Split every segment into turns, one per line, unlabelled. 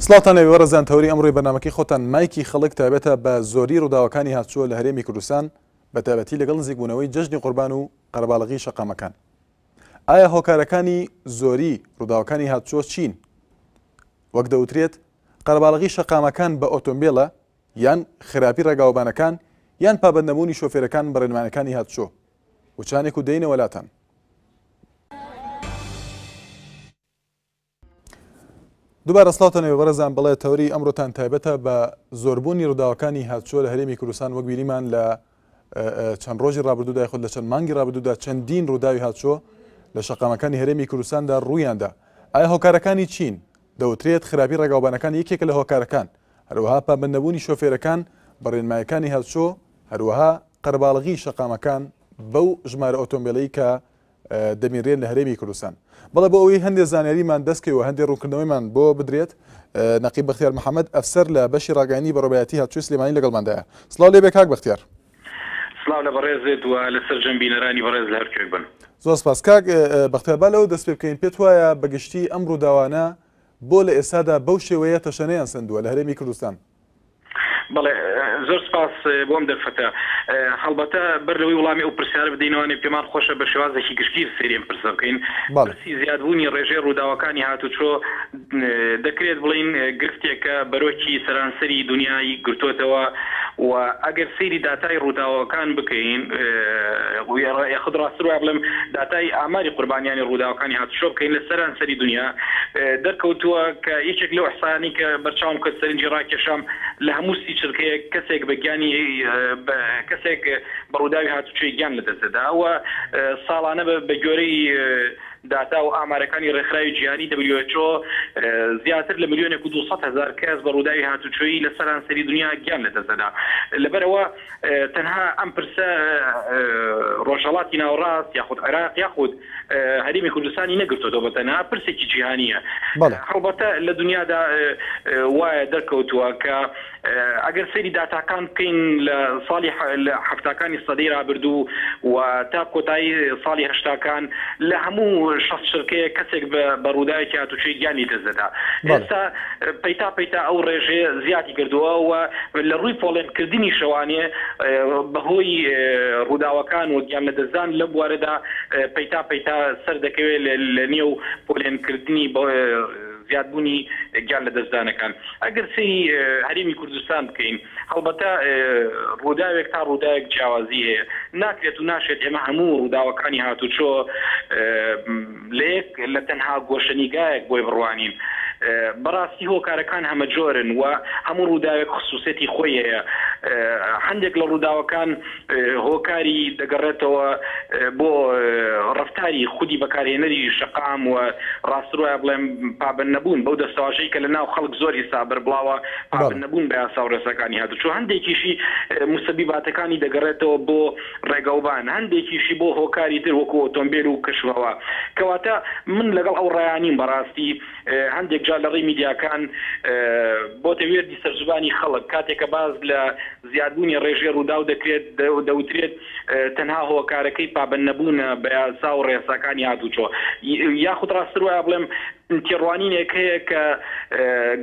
سڵاوتان لێبێ بەڕێزان تەوەری ئەمڕۆی بەرنامەکەی خۆتان مایکی خەڵک تایبەتە بە زۆری ڕووداوەکانی هاتچووە لە هەرێمی کوردستان بە تایبەتی لەگەڵ نزیکبوونەوەی جەژنی قوربان و قەرەباڵغی شەقامەکان ئایا هۆکارەکانی زۆری ڕووداوەکانی هاتچۆ چین وەک دەوترێت قەرەباڵغی شەقامەکان بە ئۆتۆمبێلە یان خراپی ڕێگاوبانەکان یان پابەندنەبوونی شۆفێرەکان بە ڕێنمایەکانی هاتچۆ وچانێک و دێینەوە لاتان. دووبارە سڵاوتان لێبێ بەڕێزان بەڵێ تەوەری ئەمڕۆتان تایبەتە بە زۆربوونی ڕووداوەکانی هاتوچۆ لە هەرێمی کوردستان وەک بینیمان لە چەند ڕۆژی ڕابردوودا خود لە چەند مانگی ڕابردوودا چەندین ڕووداوی هاتوچۆ لە شەقامەکانی هەرێمی کوردستاندا ڕوویاندا ئایا هۆکارەکانی چین دەوترێت خراپی ڕێگاوبانەکان یەکێکە لە هۆکارەکان هەروەها پابەندنەبوونی شۆفێرەکان بە ڕێنمایەکانی هاتوچۆ هەروەها قەرەباڵغی شەقامەکان بەو ژمارە ئۆتۆمبێلەی کە دەبینرێن لە هەرێمی کوردستان. بەڵێ بۆ ئەوەی هەندێ زانیاریمان دەست کەوێ و هەندێ ڕوونکردنەوەیمان بۆ بدرێت نەقیب بەختیار محەمەد ئەفسەر لە بەشی ڕاگەیاندنی بەڕێوەبەرایەتی هاتوچۆی سلێمانی لەگەڵماندایە. سڵاو لێبێ کاک بەختیار.
سڵاو لە بەڕێزت و لە سەرجەم بینەرانی بەڕێز لە هەر کوێک بن.
زۆر سپاس کاک بەختیار با لەوە دەست پێ بکەین پێت وایە بە گشتی ئەم ڕووداوانە بۆ لە ئێستادا بەو شێوەیە تەشەنەیان سەندووە لە هەرێمی کوردستان؟
بەڵێ زۆر سپاس بۆ ئەم دەرفەتە. هەڵبەتە بەر لەوەی وڵامی ئەو پرسیارە بدەینەوانێ پێمان خۆشە بە شێوازێکی گشتگیر سەیری ئەم پرسە بکەین. پرسی زیادبوونی ڕێژەی ڕووداوەکانی هاتوچۆ دەکرێت بڵێین گرفتێکە بەرۆکی سەرانسەری دونیای گرتۆتەوە و ئەگەر سەیری داتای ڕووداوەکان بکەین یاخود ڕاستتر وایە بڵێم داتای ئاماری قوربانیانی ڕووداوەکانی هاتوچۆ بکەین لە سەرانسەری دونیا دەرکەوتووە کە یەکێک لەو ئیحسایانەی کە بەرچاوم کەوت سەرنجی ڕاکێشام لە هەموو سی چرکەیەک کەسێک بە گیانی کەسێک بە ڕووداوی هاتوچۆی گیان لەدەست دەدا و ساڵانە بە گوێرەی داتا و ئامارەکانی ڕێکخراوی جیهانی WHO زیاتر لە ملیۆنێک و 200 هەزار کەس بە ڕووداوی هاتوچۆیی لە سەرانسەری دنیا گیان لەدەست دەدا. لەبەرئەوە تەنها ئەم پرسە ڕۆژهەڵاتی ناوەڕاست یاخود عێراق یاخود هەرێمی کوردستانی نەگرتۆتەوە بە تەنها پرسێکی جیهانییە. هەڵبەتە لە دنیادا وایە دەرکەوتووە کە ئەگەر سەیری داتاکان بکەین لە ساڵی لە حەفتاکانی سەدەی رابردوو و تا کۆتایی ساڵی هەشتاکان لە هەموو شەست چرکەیەک کەسێک بە رووداوێکی هاتوچۆی گیانی لەدەست دەدا. ئێستا پەیتا پەیتا ئەو رێژەیە زیادی کردووە و لە رووی پۆڵێن کردنیشەوانێ بەهۆی رووداوەکان و گیان لەدەستدان لەم بوارەدا پەیتا پەیتا سەردەکەوێت لە نێو پۆلێن کردنی زیادبوونی گیان لەدەستدانەکان. ئەگەر سەیری هەرێمی کوردستان بکەین، هەڵبەتە ڕووداوێک تا ڕووداوێک جیاوازی هەیە. ناکرێت و ناشێت ئێمە هەموو ڕووداوەکانی هاتوچۆ لە یەک لە تەنها گۆشەنیگایەک بۆی بڕوانین. بەڕاستی هۆکارەکان هەمەجۆرن و هەموو ڕووداوێک خسوسیەتی خۆی هەیە. هەندێک لە ڕووداوەکان هۆکاری دەگەڕێتەوە بۆ ڕەفتاری خودی بەکارهێنەری شەقام و ڕاستتر وایە بڵێم پابەند نەبوون بەو دەستەواژەی کە لە ناو خەڵک زۆر ئیستا بەربڵاوە پابەند نەبوون بە یاسا و ڕێساکانی هاتوچۆ هەندێکیشی موسەبیباتەکانی دەگەڕێتەوە بۆ ڕێگەوبان هەندێکیشی بۆ هۆکاری تر وەکو ئۆتۆمبێل و کەشوهەوا کەواتە من لەگەڵ ئەو ڕایە نیم بەڕاستی هەندێک جار لە ڕێی میدیاکان بۆتە وێردی سەرزوبانی خەڵک کاتێک کە باس لە زیادبوونی ڕێژەی ڕووداو دەکرێت، دەوترێت تەنها هۆکارەکەی پابەندنەبوونە بە یاسا و ڕێساکانی هاتوچۆ. یاخود ڕاستتر وایە بڵێم تێڕوانینێک هەیە کە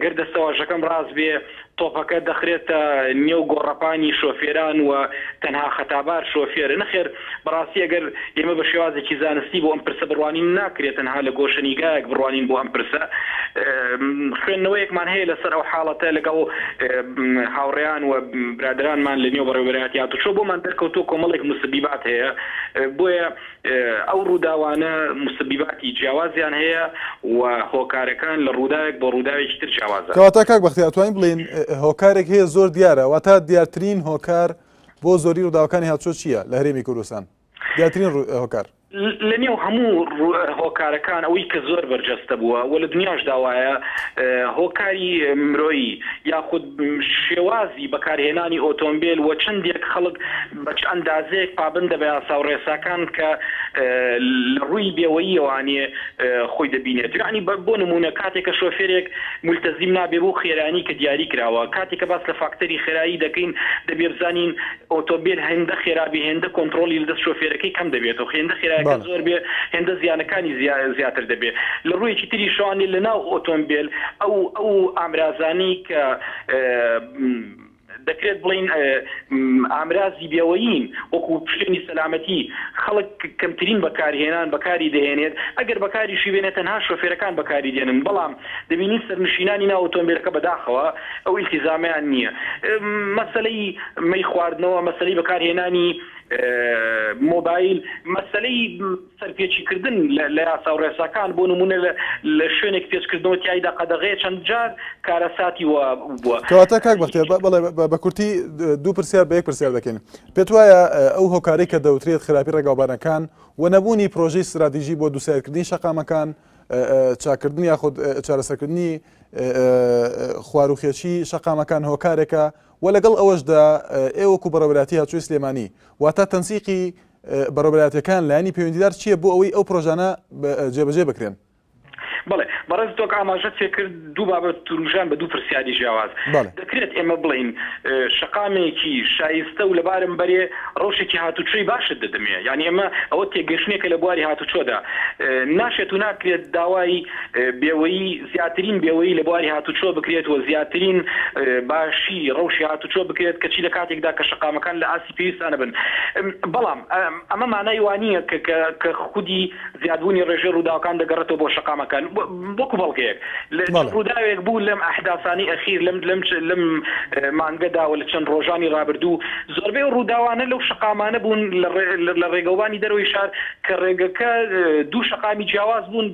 گەر دەستەواژەکەم ڕاست بێ تۆپەکە دەخرێتە نێو گۆڕەپانی شۆفێران و تەنها خەتابار شۆفێرە. نەخێر بەڕاستی ئەگەر ئێمە بە شێوازێکی زانستی بۆ ئەم پرسە بڕوانین ناکرێت تەنها لە گۆشەنیگایەک بڕوانین بۆ ئەم پرسە. خوێندنەوەیەکمان هەیە لەسەر ئەو حاڵەتە لەگەڵ هاوڕێیان و برادەرانمان لە نێو بەڕێوەبەرایەتی هاتوچۆ بۆمان دەرکەوتووە کۆمەڵێک موسەبیبات هەیە بۆیە ئەو ڕووداوانە موسەبیباتی جیاوازیان هەیە و هۆکارەکان لە ڕووداوێک بۆ ڕووداوێکی تر جیاوازە.
کەواتە کاک بەختیار ئەتوانین بڵێین هۆکارێک هەیە زۆر دیارە واتە دیارترین هۆکار بۆ زۆری ڕووداوەکانی هاتوچۆ چییە لە هەرێمی کوردستان؟ دیارترین هۆکار.
لە نێو هەموو هۆکارەکان ئەوەی کە زۆر بەرجەستە بووە و لە دنیاشدا وایە هۆکاری مرۆیی یاخود شێوازی بەکارهێنانی ئۆتۆمبێل و چەندێک خەڵک بە چ ئەندازەیەک پابەندە بە یاسا و ڕێساکان کە لە ڕووی بێوەییەوانێ خۆی دەبینێت یەعنی بۆ نموونە کاتێک کە شۆفێرێک مولتەزیم نابێ بەو خێرانی کە دیاری کراوە کاتێک کە باس لە فاکتەری خێرایی دەکەین دەبێ بزانین ئۆتۆمبێل هێندە خێرا بێ هێندە کۆنتڕۆڵی لەدەست شۆفێرەکەی کەم دەبێتەوە هێندە خێرایەکە. خێرایەکە زۆر بێ هێندە زیانەکانی زیاتر دەبێ. لە ڕوویەکی تریشەوە لە ناو ئۆتۆمبێل ئەو ئەو ئامرازانەی کە دەکرێت بڵێین ئامرازی بێوەیین وەکو پشتێنی سەلامەتی خەڵک کەمترین بەکارهێنان بەکاری دەهێنێت، ئەگەر بەکاریشی بێنێت تەنها شۆفێرەکان بەکاری دێنن، بەڵام دەبینین سەرنشینانی ناو ئۆتۆمبێلەکە بەداخەوە ئەو ئیلتیزامەیان نییە. مەسەلەی مەی خواردنەوە، مەسەلەی بەکارهێنانی مۆبایل، مەسەلەی سەرپێچی کردن لە یاسا و ڕێساکان، بۆ نموونە لە شوێنێک پێچکردنەوە تیایدا قەدەغەیە چەند جار کارەساتی وا بووە.
کەواتە کاک بەختیار بەڵێ بە کورتی دوو پرسیار بە یەک پرسیار دەکەین. پێت وایە ئەو هۆکارەی کە دەوترێت خراپی ڕێگاوبانەکان و نەبوونی پرۆژەی ستراتیژی بۆ دووسایدکردنی شەقامەکان، چاککردن یاخود چارەسەرکردنی خواروخێچی شەقامەکان هۆکارێکە و لەگەڵ ئەوەشدا ئێوە وەکو بەڕێوەبەرایەتی هاتوچۆی سلێمانی واتە تەنسیقی بەڕێوەبەرایەتیەکان لایەنی پەیوەندیدار چییە بۆ ئەوەی ئەو پرۆژانە جێبەجێ بکرێن؟
بەڵێ بەڕێز تۆک ئاماژەت پێکرد دوو بابەت وروژان بە دوو پرسیاری جیاواز. دەکرێت ئێمە بڵێین شەقامێکی شایستە و لەبارم بەرێ ڕەوشێکی هاتوچۆی باشت دەدەمێ یانی ئێمە ئەوە تێگەشتنێکە لە بواری هاتوچۆدا ناشێت و ناکرێت داوای بێوەیی زیاترین بێوەیی لە بواری هاتوچۆ بکرێت و زیاترین باشی ڕەوشی هاتوچۆ بکرێت کەچی لە کاتێکدا کە شەقامەکان لە ئاستی پێویستدا نەبن بەڵام ئەمە مانای وانییە کە کە خودی زیادبوونی ڕێژەی ڕووداوەکان دەگەڕێتەوە بۆ شەقامەکان وەکو بەڵگەیەک ڕووداوێک بوو لەم ئەحداسانی ئەخیر لەم لەم لەم مانگەدا و لە چەند ڕۆژانی ڕابردوو زۆربەی ئەو ڕووداوانە لەو شەقامانە بوون لە ڕێگەوبانی دەرەوەی شار کە ڕێگەکە دوو شەقامی جیاواز بوون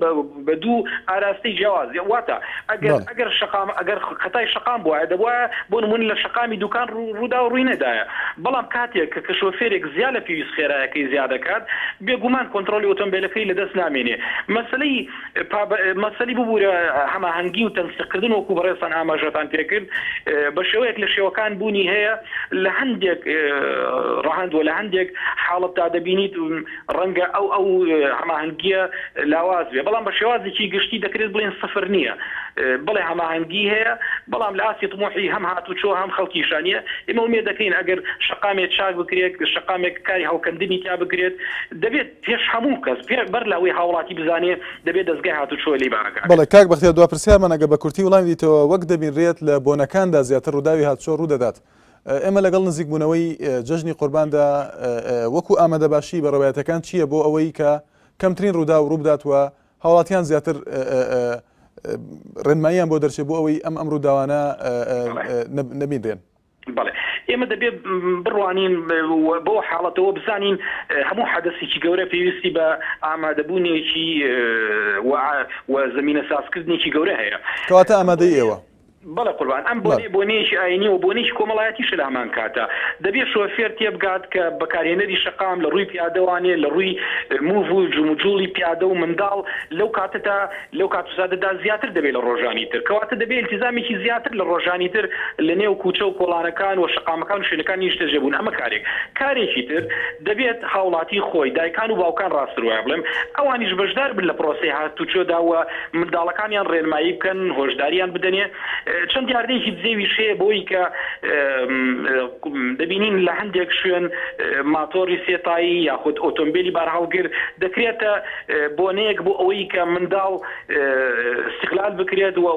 بە دوو ئاراستەی جیاواز واتە ئەگەر ئەگەر شەقام ئەگەر خەتای شەقام بوایە دەبوایە بۆ نموونە لە شەقامی دوکان ڕووداو ڕووی نەدایە بەڵام کاتێک کە کە شۆفێرێک زیا لە پێویست خێرایەکەی زیا دەکات بێگومان کۆنترۆڵی ئۆتۆمبێلەکەی لە دەست نامێنێ مەسەلەی مەسەلی ببورە هەماهەنگی و تەنسیقکردن وەکو بەڕێزتان ئاماژەتان پێکرد بە شێوەیەک لە شێوەکان بوونی هەیە لە هەندێک ڕەهەند و لە هەندێک حاڵەتدا دەبینیت ڕەنگە ئەو ئەو هەماهەنگییە لاواز بێ، بەڵام بە شێوازێکی گشتی دەکرێت بڵێین سفر نییە. بەڵێ هەماهەنگی هەیە، بەڵام لە ئاستی تموحی هەم هاتوچۆ هەم خەڵکیشا نییە. ئێمە ئومێد دەکەین ئەگەر شەقامێ چاک بکرێت، شەقامێک کاری هەڵکەندنی تیا بکرێت، دەبێت پێش هەموو کەس، بەر لە ئەوەی هاوڵاتی بزانێ، دەبێت دەزگای هاتوچۆ لێی بەئاگا بێت.
بەڵێ کاک بەختیار دوا پرسیارمان ئەگەر بە کورتی وڵامی دیتەوە، وەک دەبینرێت لە بۆنەکاندا زیاتر ڕووداوی هاتوچۆ ڕوودەدات، ئێمە لەگەڵ نزیکبوونەوەی جەژنی قورباندا وەکو ئامادەباشی بەڕێوەیەتەکان چییە بۆ ئەوەی کە کەمترین ڕووداو ڕووبدات و هاوڵاتیان زیاتر ڕێنماییان بۆ دەرچێت بۆ ئەوەی ئەم ئەم ڕووداوانە نەبینرێن؟
بەڵێ ئێمە دەبێت بڕوانین بۆ حاڵەتەوە بزانین هەموو حەدەسێکی گەورە پێویستی بە ئامادەبوونێکی و زمینە سازکردنێکی گەورە هەیە.
کەواتە ئامادەی ئێوە؟
بەڵێ قوربان، ئەم بۆنەیە بۆنەیەکی ئایینی و بۆنەیەکی کۆمەڵایەتیشە لە هەمان کاتا. دەبێت شۆفێر تێبگات کە بەکارهێنەری شەقام لە ڕووی پیادەوانێ، لە ڕووی موڤ و جموجوڵی پیادە و منداڵ لەو کاتەدا لەو کات و ساتەدا زیاتر دەبێت لە ڕۆژانی تر. کەواتە دەبێت ئیلتیزامێکی زیاتر لە ڕۆژانی تر لە نێو کوچە و کۆڵانەکان و شەقامەکان و شوێنەکانی نیشتەجێبوون. ئەمە کارێک. کارێکی تر دەبێت هاوڵاتی خۆی، دایکان و باوکان ڕاستتر وایە بڵێم، ئەوانیش بەشدار بن لە پرۆسەی هاتوچۆدا و منداڵەکانیان ڕێنمایی بکەن، هۆشداریان بدەنێ، چەند دیاردەیەکی دزێویش هەیە بۆی کە دەبینین لە هەندێک شوێن ماتۆڕی سێ تایی یاخود ئۆتۆمبێلی بارهەڵگر دەکرێتە بۆنەیەک بۆ ئەوەی کە منداڵ استغلال بکرێت و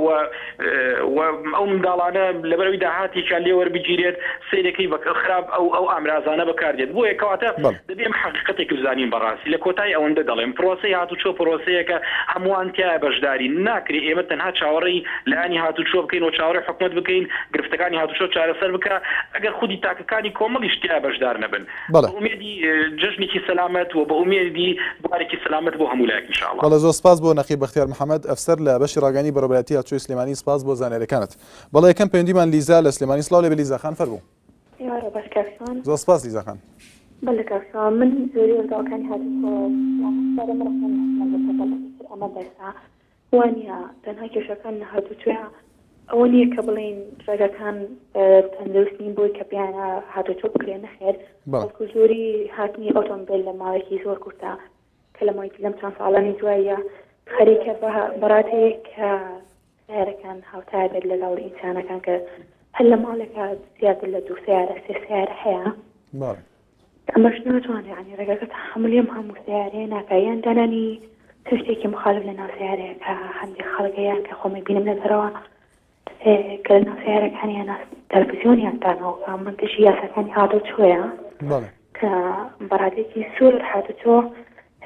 و ئەو منداڵانە لەبەرئەوەی داهاتێکیان لێ وەربگیرێت سەیرەکەی بە خراپ ئەو ئەو ئامرازانە بەکاردێت بۆیە کەواتە دەبێ ئێمە حەقیقەتێک بزانین بەڕاستی لە کۆتای ئەوەندە دەڵێم پرۆسەی هاتوچۆ پرۆسەیەکە هەمووان تیایا بەشدارین ناکرێ ئێمە تەنها چاوەڕێی لایەنی هاتوچۆ بکەین و چاوەڕێی حکومەت بکەین گرفتەکانی هاتوچۆ چارەسەر بکا ئەگەر خودی تاکەکانی کۆمەڵیش تیایا بەشدار نەبن بە ئومێدی جەژنێکی سەلامەت و بە ئومێدی بوارێکی سەلامەت بۆ هەموو لایەک ان شاء اللە.
بەڵێ زۆر سپاس بۆ نەقیب بەختیار محەمەد ئەفسەر لە بەشی ڕاگەیاندنی بەڕێوەبەرایەتی هاتوچۆی سلێمانی سپاس بۆ زانیاریەکانت. بەڵێ یەکەم پەیوەندیمان لیزا لە سلێمانی سڵاو لێبێ لیزا خان فەرموو.
ئێوارە باش کاک شوان.
زۆر سپاس لیزا خان.
بەلێ کاک شوان من زۆری ڕووداوەکانی هاتوچۆ یان سەرم ڕەخنەم لە حکومەت دەکات بەڵام ئیتر ئەمە بەسە وانیە تەنها کێشەکان لە هاتوچۆیە ئەوە نییە کە بڵێین ڕێگەکان تەندروست نین بۆی کە پێیانە هاتوچۆ بکرێ نەخێر بەڵکو زۆری هاتنی ئۆتۆمبێل لە ماوەیەکی زۆر کورتە کە لە ماوەی لەم چەند ساڵانی دواییە خەریکە بەڕاتەیەک کە سەیارەکان هاوتا بێت لەگەڵ ئینسانەکان کە هەر لە ماڵێکا زیاتر لە دوو سەیارە سێ سەیارە هەیە.
بەڵێ.
کە ئەمەش ناتوانێت یانی ڕێگاکە تەحەمولی ئەم هەموو سەیارەیە ناکا یان دانانی چ شتێکی مخالف لە ناو سەیارەیە کە هەندێک خەڵک هەیە کە خۆم بینم لە دەرەوە کە لە ناو سەیارەکانیان تەلەفزیۆنیان داناوە کە ئەمە دژی یاساکانی هاتوچۆیە کە بەڕادەیەکی زۆر هاتوچۆ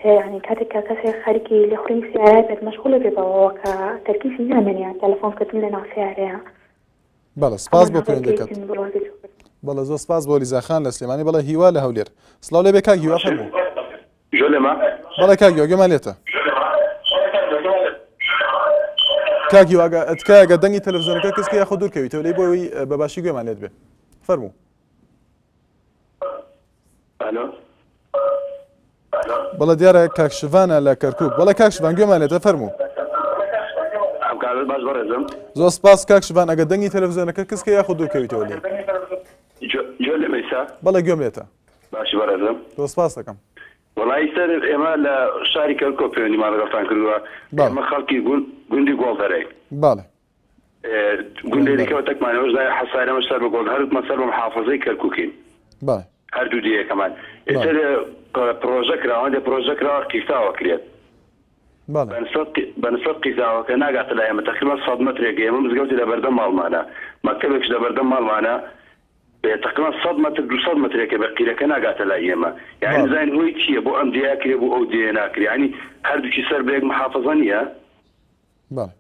یعنی کاتێک کە کەسێک خەریکی لێخوڕینی سەیارە بێت مەشغوڵە بێ بەوەوە کە تەرکیزی نامێنێ یان تەلەفۆنکردن لە ناو سەیارەیە.
بەڵێ سپاس بۆ پەیوەندەکەت. بەڵێ زۆر سپاس بۆ لیزا خان لە سلێمانی بەڵێ هیوا لە هەولێر سڵاو لێ بێ کاک هیوا فەرموو.
گوێ لێمە؟
بەڵێ کاک هیوا گوێمان لێتە. کاک هیوا تکایە گە دەنگی تەلەڤزیۆنەکە کز کە یاخود دوور کەویتەوە لێی بۆ ئەوەی بە باشی گوێمان لێت بێ فەرموو.
ئەلۆ.
بەڵێ دیارە کاک شڤانە لە کەرکوک. بەڵێ کاک شڤان گوێمان لێتە فەرموو.
ئەم کاتت باش بەڕێزم.
زۆر سپاس کاک شڤان ئەگەر دەنگی تەلەڤزیۆنەکە کز کە یاخود دوور کەویتەوە لێی.
گوێ لێمە ئیستا؟
بەڵێ گوێم لێتە.
باشی بەڕێزم.
زۆر سپاس دەکەم.
وەڵایی سەر ئێمە لە شاری کەرکوک پەیوەندیمان لەگەڵتان کردووە. ئێمە خەڵکی گوندی گۆڵدەرەین.
بەڵێ.
گوندێ دیکەوە تەکمان ئەوەش ناوی حەسارە ئەمەش سەر بە گۆڵ هەردووکمان سەر بە محافەزەی کەرکوکین
بەڵێ.
هەردوو دێیەکەمان ئیتر پرۆژە کراوە هەندێ پرۆژە کراوە قیرتاوە کرێت
بەڵێ.
بە نسبەت قیرتاوەکە ناگاتە لای ئێمە تەقریبا 100 مەترێک ئێمە مزگەوتی لە بەردەم ماڵمانە مەکتەبێکش لە بەردەم ماڵمانە تەقریبا 100 مەتر 200 مەترێکە بە قیرەکە ناگاتە لای ئێمە یعنی
بەڵێ.
نزانین هۆی چییە بۆ ئەم دێیە کرێ بۆ ئەو دێیە ناکرێ یعنی هەردووکی سەر بە یەک محافەزە نییە؟
بەڵێ.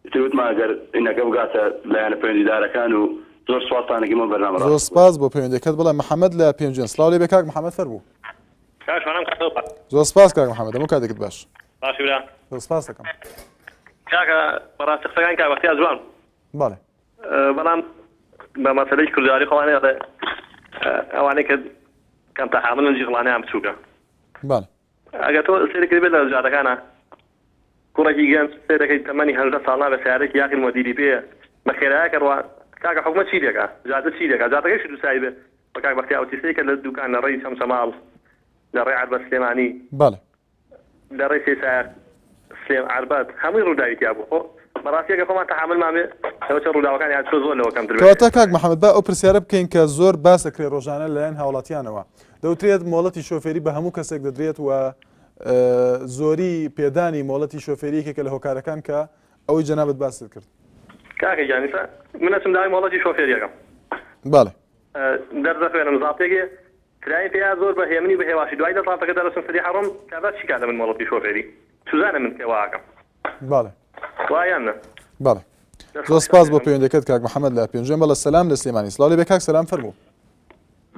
ئیتر وتمان ئەگەر ئینەکە بگاتە لایەنە پەیوەندیدارەکان و زۆر سوپاستان ئەکەین بۆ بەرنامە
زۆر سپاس بۆ پەیوەندیەکەت بەڵێ محەمەد لە پێنجوێن سڵاو لێ بێ کاک محەمەد فەرموو.
کاک شوان ئەم کاتەوە باش.
زۆر سپاس کاک محەمەد هەموو کاتێکت باش.
باشی برا.
زۆر سپاس دەکەم.
کاکە بەڕاستی قسەکانی کاک بەختیار جوان بوو.
بەڵێ.
بەڵام بە مەسەلەی کوردەواری خۆمان ئەڵێ ئەوانەی کە کەم تەحاملن جیغڵانیان بچووکە.
بەڵێ.
ئەگەر تۆ سەیرت کردبێت لە جادەکانا کوڕێکی گەنج سەیرەکەی تەمەنی 18 ساڵ نابێت سەیارەیەکی یاخی مۆدیلی پێیە بە خێرایەک ئەڕوا کاکە حکومەت چی لێکا جادە چی لێکا جادەکەیشی دووسایی بێ بە کاک بەختیار وتی سەیرکە لە دوکان لە ڕێی چەمچەماڵ لە ڕێی عەربەت سلێمانی
بەڵێ.
لە ڕێی سەیسایەق سلێم عەربەت هەمووی ڕووداوی تیا بوو خۆ بەڕاستی ئەگەر خۆمان تەحامولمان بێ لەوە چێ ڕووداوەکانی هاتوچۆ زۆر لەوە کەمتر بێت.
کەواتە کاک محەمەد با ئەو پرسیارە بکەین کە زۆر باس ئەکرێ ڕۆژانە لەلایەن هاوڵاتیانەوە دەوترێت مۆڵەتی شۆفێری بە هەموو کەسێک دەدرێت و زۆری پێدانی مۆڵەتی شۆفێری یەکێکە لە هۆکارەکان کە ئەوەی جەنابت باست کرد.
کاکە گیان ئیستا من ئەچم داوای مۆڵەتی شۆفێری ئەکەم.
بەڵێ.
دەرس ئەخوێنم زابتێک ترایم پێیا زۆر بە هێمنی و بە هێواشی دوای لە زابتەکە دەرەچم سەری حەڕەم کابرا چی کا لە من مۆڵەتی شۆفێری چوزانە من کێ وا ئەکەم.
بەڵێ.
وا یان نا؟
بەڵێ. زۆر سپاس بۆ پەیوەندەکەت کاک محەمەد لە پێنجوێن بەڵێ سەلام لە سلێمانی سڵاو لێ بێ کاک سەلام فەرموو.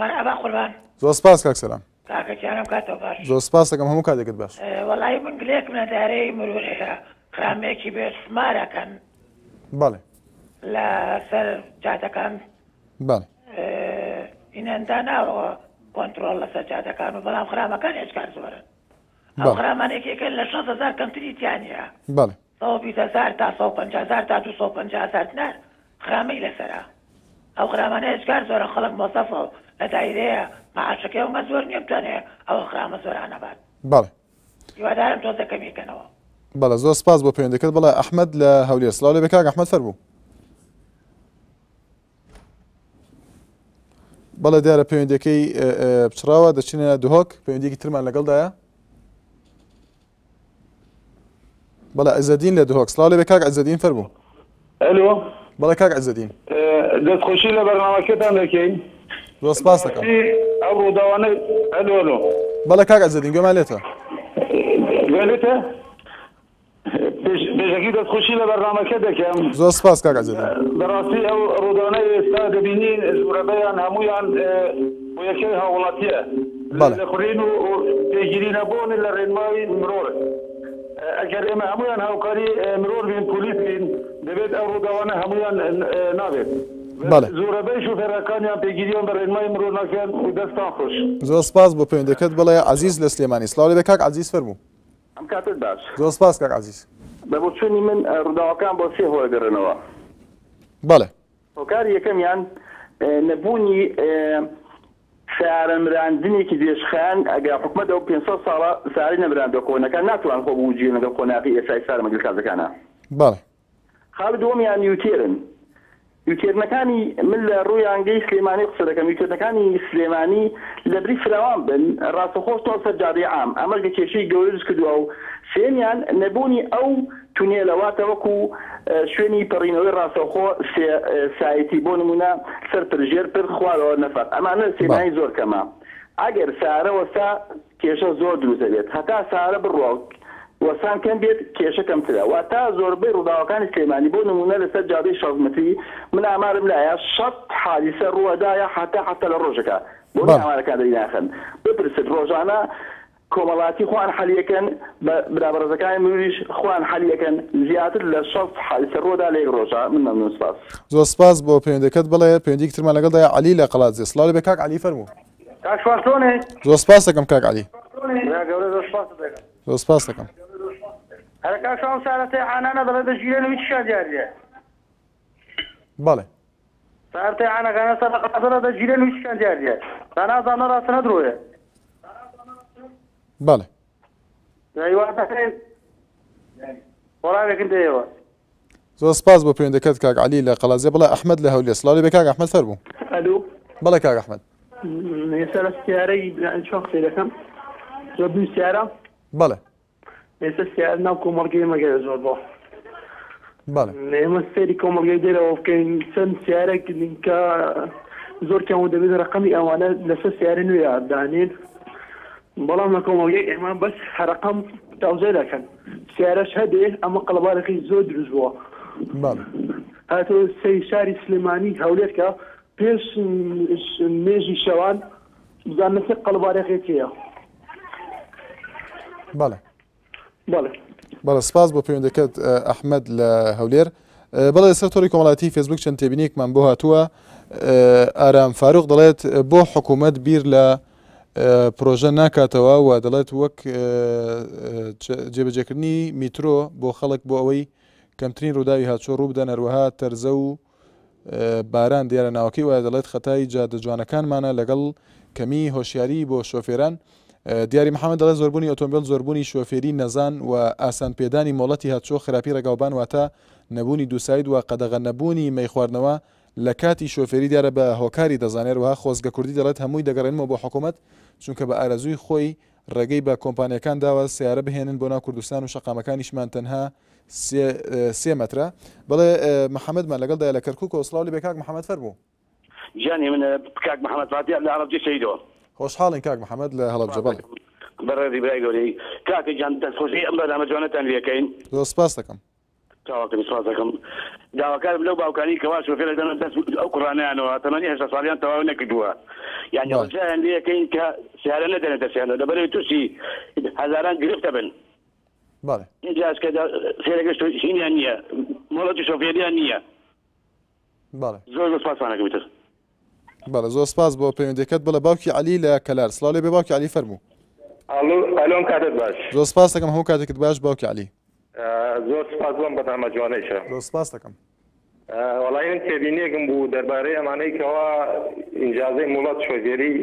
مەرحەبا قوربان.
زۆر سپاس کاک سەلام.
کاکە گیان ئەم کاتەوە باش.
زۆر سپاس دەکەم هەموو کاتێکت باش.
وەڵایی من گلەیەکم لە دایرەی مرور هەیە خرامێکی بێ سمار ئەکەن.
بەڵێ.
لە سەر جادەکان.
بەڵێ.
ئینان داناوە کۆنتڕۆڵ لەسەر جادەکان و بەڵام خرامەکان ئێجگار زۆرن. ئەو خرامانەی کە ئەکەن لە 60 هەزار کەمتری تیا نییە.
بەڵێ.
120 هەزار تا 150 هەزار تا 250 هەزار دینار خرامەی لەسەرە. ئەو خرامانە ئێجگار زۆرە خەڵک مۆزەفە و لە دایرەیە مەعاشەکەی ئەونگە زۆر نییە بتوانێ ئەوە خرامە زۆرانە بات.
بەڵێ.
هیوادارم تۆزێ کەمی کەنەوە.
بەڵێ زۆر سپاس بۆ پەیوەندەکەت بەڵێ ئەحمەد لە هەولێر سڵاو لێ بێ کاک ئەحمەد فەرموو. بەڵێ دیارە پەیوەندەکەی پچڕاوە دەچینە دهۆک پەیوەندیەکی ترمان لەگەڵدایە بەڵێ عزەدین لە دهۆک سڵاو لێ بێ کاک عزەدین فەرموو
ئەلۆ
بەڵێ کاک عزەدین
دەستخۆشی لە بەرنامەکەتان دەکەین
زۆر سپاس دەکەم
ئەو ڕووداوانە ئەلۆ ئەلۆ
بەڵێ کاک عزەدین گوێمان لێتە
گوێ لێتە پێشەکی دەستخۆشی لە بەرنامەکە دەکەم.
زۆر سپاس کاک عزەدین.
بەڕاستی ئەو ڕوودانەی ئێستا دەبینین زۆرەبەیان هەموویان بۆ یەکەی هاووڵاتیە
بەڵێ.
لێدەخورین و پێگیری نەبوون لە ڕێنمای مرۆر. ئەگەر ئێمە هەموویان هاوکاری مرۆر بین پۆلیس بین دەبێت ئەو ڕووداوانە هەموویان نابێت.
بەڵێ.
زۆرەبەی شوفێرەکانیان پێگیریان بە ڕێنمای مرۆر ناکەن و دەستان خۆش.
زۆر سپاس بۆ پەیوەندەکەت بەڵێ عەزیز لە سلێمانی سڵاو لێبێ کاک عەزیز فەرموو.
ئەم کاتەت باش.
زۆر سپاس کاک عەزیز.
بە بۆچوونی من ڕووداوەکان بۆ سێ هۆ ئەگەڕێنەوە.
بەڵێ.
هۆکاری یەکەمیان نەبوونی سەیارە مراندنێکی درێژخایەن، ئەگەر حکومەت ئەو 500 ساڵە سەیارەی نەمراندوە کۆنەکان ناتوان خۆ بگونجێنن لەگەڵ قۆناغی ئێستای سارە مەجلکازەکانا.
بەڵێ.
خاڵی دووەمیان U-turn. U-turn ەکانی من لە ڕوویانگەی سلێمانی قسە دەکەم U-turn ەکانی سلێمانی لەبری فراوان بن ڕاستەخۆ چۆن سەر جادەی عام ئەمەش گە کێشەی گەورە دروست کردوە و سێیەمیان نەبوونی ئەو تونێلە واتە وەکو شوێنی پەڕینەوەی ڕاستەوخۆ سێ side ی بۆ نمونە سەر پر ژێر پر خوارەوە نەفەق ئەمانە لە سلێمانی زۆر کەمە ئەگەر سارە وەستا کێشە زۆر دروست دەبێت هەتا سارە بڕوا و وەستان کەم بێت کێشە کەمترە واتا زۆربەی ڕووداوەکانی سلێمانی بۆ نموونە لەسەر جادەی 60 مەتری من ئامارم لایە 60 حادیسە ڕووەدایە هەتا هەفتە لە ڕۆژەکە بۆ
بەڵێ.
ئامارەکان دەریناخەن بپرسن ڕۆژانە کۆمەڵاتی خۆیان حەلی ئەکەن بە برا بەڕێزەکانی مروریش خۆیان حەلی ئەکەن زیاتر لە 60 حادیسە ڕووەدا لە یەک ڕۆژا من مەمنون سپاس.
زۆر سپاس بۆ پەیوەندیەکەت بەڵێ پەیوەندیەکی ترمان لەگەڵدایە عەلی لە قەڵادزێ سڵاو لێبێ کاک عەلی فەرموو.
کاک شوان چۆنی؟
زۆر سپاس دەکەم کاک عەلی.
برا گەورە زۆر سپاست دەکەم.
زۆر سپاس دەکەم.
ئەرە کاک شوان ئەو سارە تەیعانانە دەڵێ دەگیرێن و هیچیشیان دیار نییە.
بەڵێ.
سارە تەیعانەکانە سەر لە قەڵادزێ دەگیرێن و هیچیشیان دیار نییە. تا نازانم نە ڕاستە نە درۆیە.
بەڵێ.
هیوادارین وەڵامێکم دەیەوە.
زۆر سپاس بۆ پەیوەندەکەت کاک عەلی لە قەڵادزێ بەڵێ ئەحمەد لە هەولێر سڵاو لێبێ کاک ئەحمەد فەرموو.
ئەلو.
بەڵێ کاک ئەحمەد.
ئێستا لە سیارەی چۆن قسەی دەکەم زۆر دوو سیارە.
بەڵێ.
ئێستا سیارە ناو کۆمەڵگەی ئێمە گەلە زۆر بۆ.
بەڵێ.
ئێمە سەیری کۆمەڵگەی دەرەوە بکەین چەند سیارێک کە زۆر کەم و دەبێت ڕقەمی ئەوانە لەسەر سیارە نوێ دانین بەڵام لە کۆمەڵگەی ئێمە بەس هەرەقەم تاوزێ دەکەن سیارەش هەبێ ئەمە قەڵەبارەکەی زۆر دروست بووە.
بەڵێ.
هاتۆ سەی شاری سلێمانی هەولێر کە پێش نوێژی شەوان بزانە چ قەڵەبارێکێک هەیە.
بەڵێ.
بەڵێ.
بەڵێ سپاس بۆ پەیوەندەکەت ئەحمەد لە هەولێر. بەڵێ لەسەر تۆڕی کۆمەڵایەتی فێسبوک چەند تێبینیەکمان بۆ هاتووە ئارام فاروق دەڵێت بۆ حکوومەت بیر لە پرۆژە ناکاتەوە و دەڵێت وەک جێبەجێکردنی میترۆ بۆ خەڵک بۆ ئەوەی کەمترین ڕووداوی هاتوچۆ ڕوو بدەن هەروەها تەرزە و باران دیارە ناوەکەی وایە دەڵێت خەتای جادە جوانەکانمانە لەگەڵ کەمی هۆشیاری بۆ شۆفێران دیاری محەممەد دەڵێت زۆربوونی ئۆتۆمبیل زۆربوونی شۆفێری نەزان و ئاسان پێدانی مۆڵەتی هاتوچۆ خراپی ڕێگاوبان واتە نەبوونی دووساید و قەدەغە نەبوونی مەیخواردنەوە لە کاتی شۆفێری دیارە بە هۆکاری دەزانێت وەها خۆزگە کوردی دەڵێت هەمووی دەگەڕێنمەوە بۆ حکومەت چونکە بە ئارەزووی خۆی ڕێگەی بە کۆمپانیاکان داوە سەیارە بهێنن بۆ ناو کوردستان و شەقامەکانیشمان تەنها سێ مەترە. بەڵێ محەمەدمان لەگەڵدایە لە کەرکوکەوە سڵاو لێبێ کاک محەمەد فەرموو.
گیانی من کاک محەمەد فاتیح لە هەڵەبجەی شەهیدەوە.
خۆشحاڵین کاک محەمەد لە هەڵەبجە بەڵێ.
بەڕێزی برای گەورەی کاکە گیان دەستخۆشی ئەم بەرنامە جوانەتان لێکەین.
زۆر سپاست دەکەم.
تەواوکەم سپاس دەکەم. داواکارم لەو باوکانەی کەوا شۆفێر دەدەنە دەست ئەو کوڕانەیانەوە تەمەنی 18 ساڵیان تەواو نەکردووە یانی ڕجایان لێ ئەکەین کە سیارە نەدەنە دەستیانەوە لەبەرئەوەی تووشی هەزاران گرفت دەبن.
بەڵێ.
ئینجاش کە سێرەکەش هینیان نییە مۆڵەتی شۆفێریان نییە.
بەڵێ.
زۆر زۆر سپاستان ئەکەم ئیتر.
بەڵێ زۆر سپاس بۆ پەیوەندیەکەت بەڵێ باوکی عەلی لە کەلار سڵاو لێ بێ باوکی عەلی فەرموو.
ئەلۆ ئەلۆ ئەم کاتەت باش.
زۆر سپاس دەکەم هەموو کاتێکت باش باوکی عەلی.
زۆر سپاس بۆ ئەم بەرنامە جوانەیشە.
زۆر سپاس دەکەم.
وەڵایی من تێبینیەکم بوو دەربارەی ئەمانەی کەوا ئینجازەی موڵەت شۆفێری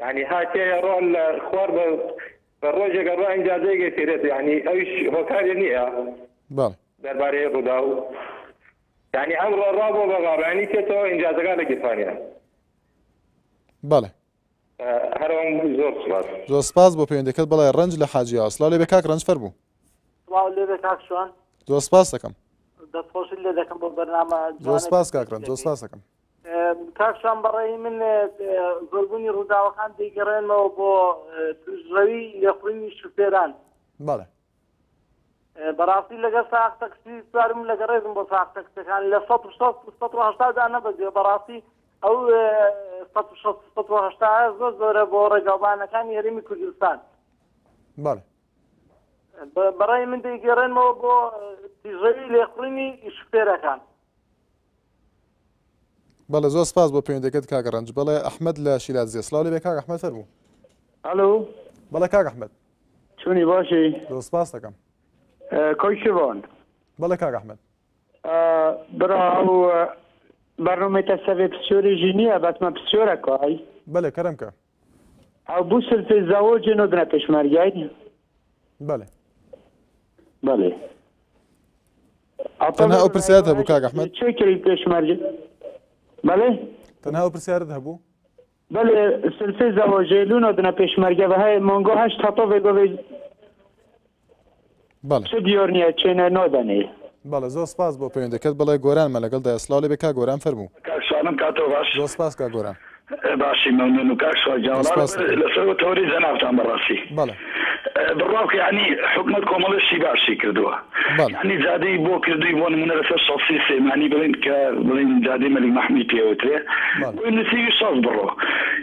یانی هاتیە ڕۆ لە خوار بە بە ڕۆژێک ئەڕوا ئینجازەیەک ئەتێرێت یانی ئەویش هۆکارێ نییە
بەڵێ.
دەربارەی ڕووداو یانی ئەمڕۆ ڕا بۆ بەغا بەیانی تێتەوە ئینجازەکان لە گیرفانیان.
بەڵێ.
هەرەوەم زۆر سپاس.
زۆر سپاس بۆ پەیوەندیەکەت بەڵێ ڕەنج لە حاجیاوە سڵاو لێبێ کاک ڕەنج فەرموو.
سڵاو لێبێ کاک شوان.
زۆر سپاس دەکەم.
دەستخۆشیت لێ دەکەم بۆ بەرنامە
زۆر
جوانەی
سپاس کاک ڕەنج زۆر
دەکەی.
سپاس دەکەم.
کاک شوان بەڕێی من زۆربوونی ڕووداوەکان دەیگەڕێنمەوە بۆ تووشڕەوی لێخوڕینی شوفێران.
بەڵێ.
بەڕاستی لەگەڵ ساق تەکسی سوارم لەگە ڕێزم بۆ ساق تەکسەکان لە 160 180 دا نەبەزیوە بەڕاستی ئەو 160 180 زۆر زۆرە بۆ ڕێگاوبانەکانی هەرێمی کوردستان.
بەڵێ.
بەڕای من دەیگەڕێنمەوە بۆ تیژەوی لێخوڕینی شوفێرەکان.
بەڵێ زۆر سپاس بۆ پەیوەندەکەت کاک ڕەنج بەڵێ ئەحمەد لە شیلادزێ سڵاو لێبێ کاک ئەحمەد فەرموو.
ئەلو.
بەڵێ کاک ئەحمەد.
چۆنی باشی؟
زۆر سپاس دەکەم.
کاک شڤان.
بەڵێ کاک ئەحمەد.
برا ئەو بەرنامەی تە سەڤێ پسیۆرێ ژی نییە بەس مە پسیۆرە کای.
بەلێ کەرەم کە.
ئەو بو سلفێ زەواجێ نادنە پێشمەرگەی؟
بەلێ.
بەلێ.
تەنها ئەو پرسیارت هەبوو کاک ئەحمەد؟
چێ کری پێشمەرگە؟ بەڵێ؟
تەنها ئەو پرسیارەت هەبوو؟
بەلێ سلفێ زەواجێ لونا دنە پێشمەرگە ڤە هەی مانگا هەشت هەتا ڤێ گاڤێ
بەڵێ.
چ دیار نیە چێنە نادەنێ.
بەڵێ زۆر سپاس بۆ پەیوەندەکەت بەڵێ گۆرانمە لەگەڵدایە سڵاو لێبێ کاک گۆران فەرموو.
کاک سوانم کاتەوە باش.
زۆر سپاس کاک گۆران.
باشی مەمنون و کاک سوار گیان
زۆر
وەڵا
سپاس
لەسەر
دەکەم.
لەسەر تەوەرەی جەنابتان بەڕاستی
بەڵێ.
بڕوا بکە یانی حکومەت کۆمەڵێ شتی باشی کردووە
بەڵێ.
یانی جادەی بۆ کردووی بۆ نمونە لەسەر شەستی سلێمانی بڵێن کە بڵێن جادەی مەلیک مەحموی پێ وترێ
بەڵێ.
بۆی نووسیوی شەست بڕۆ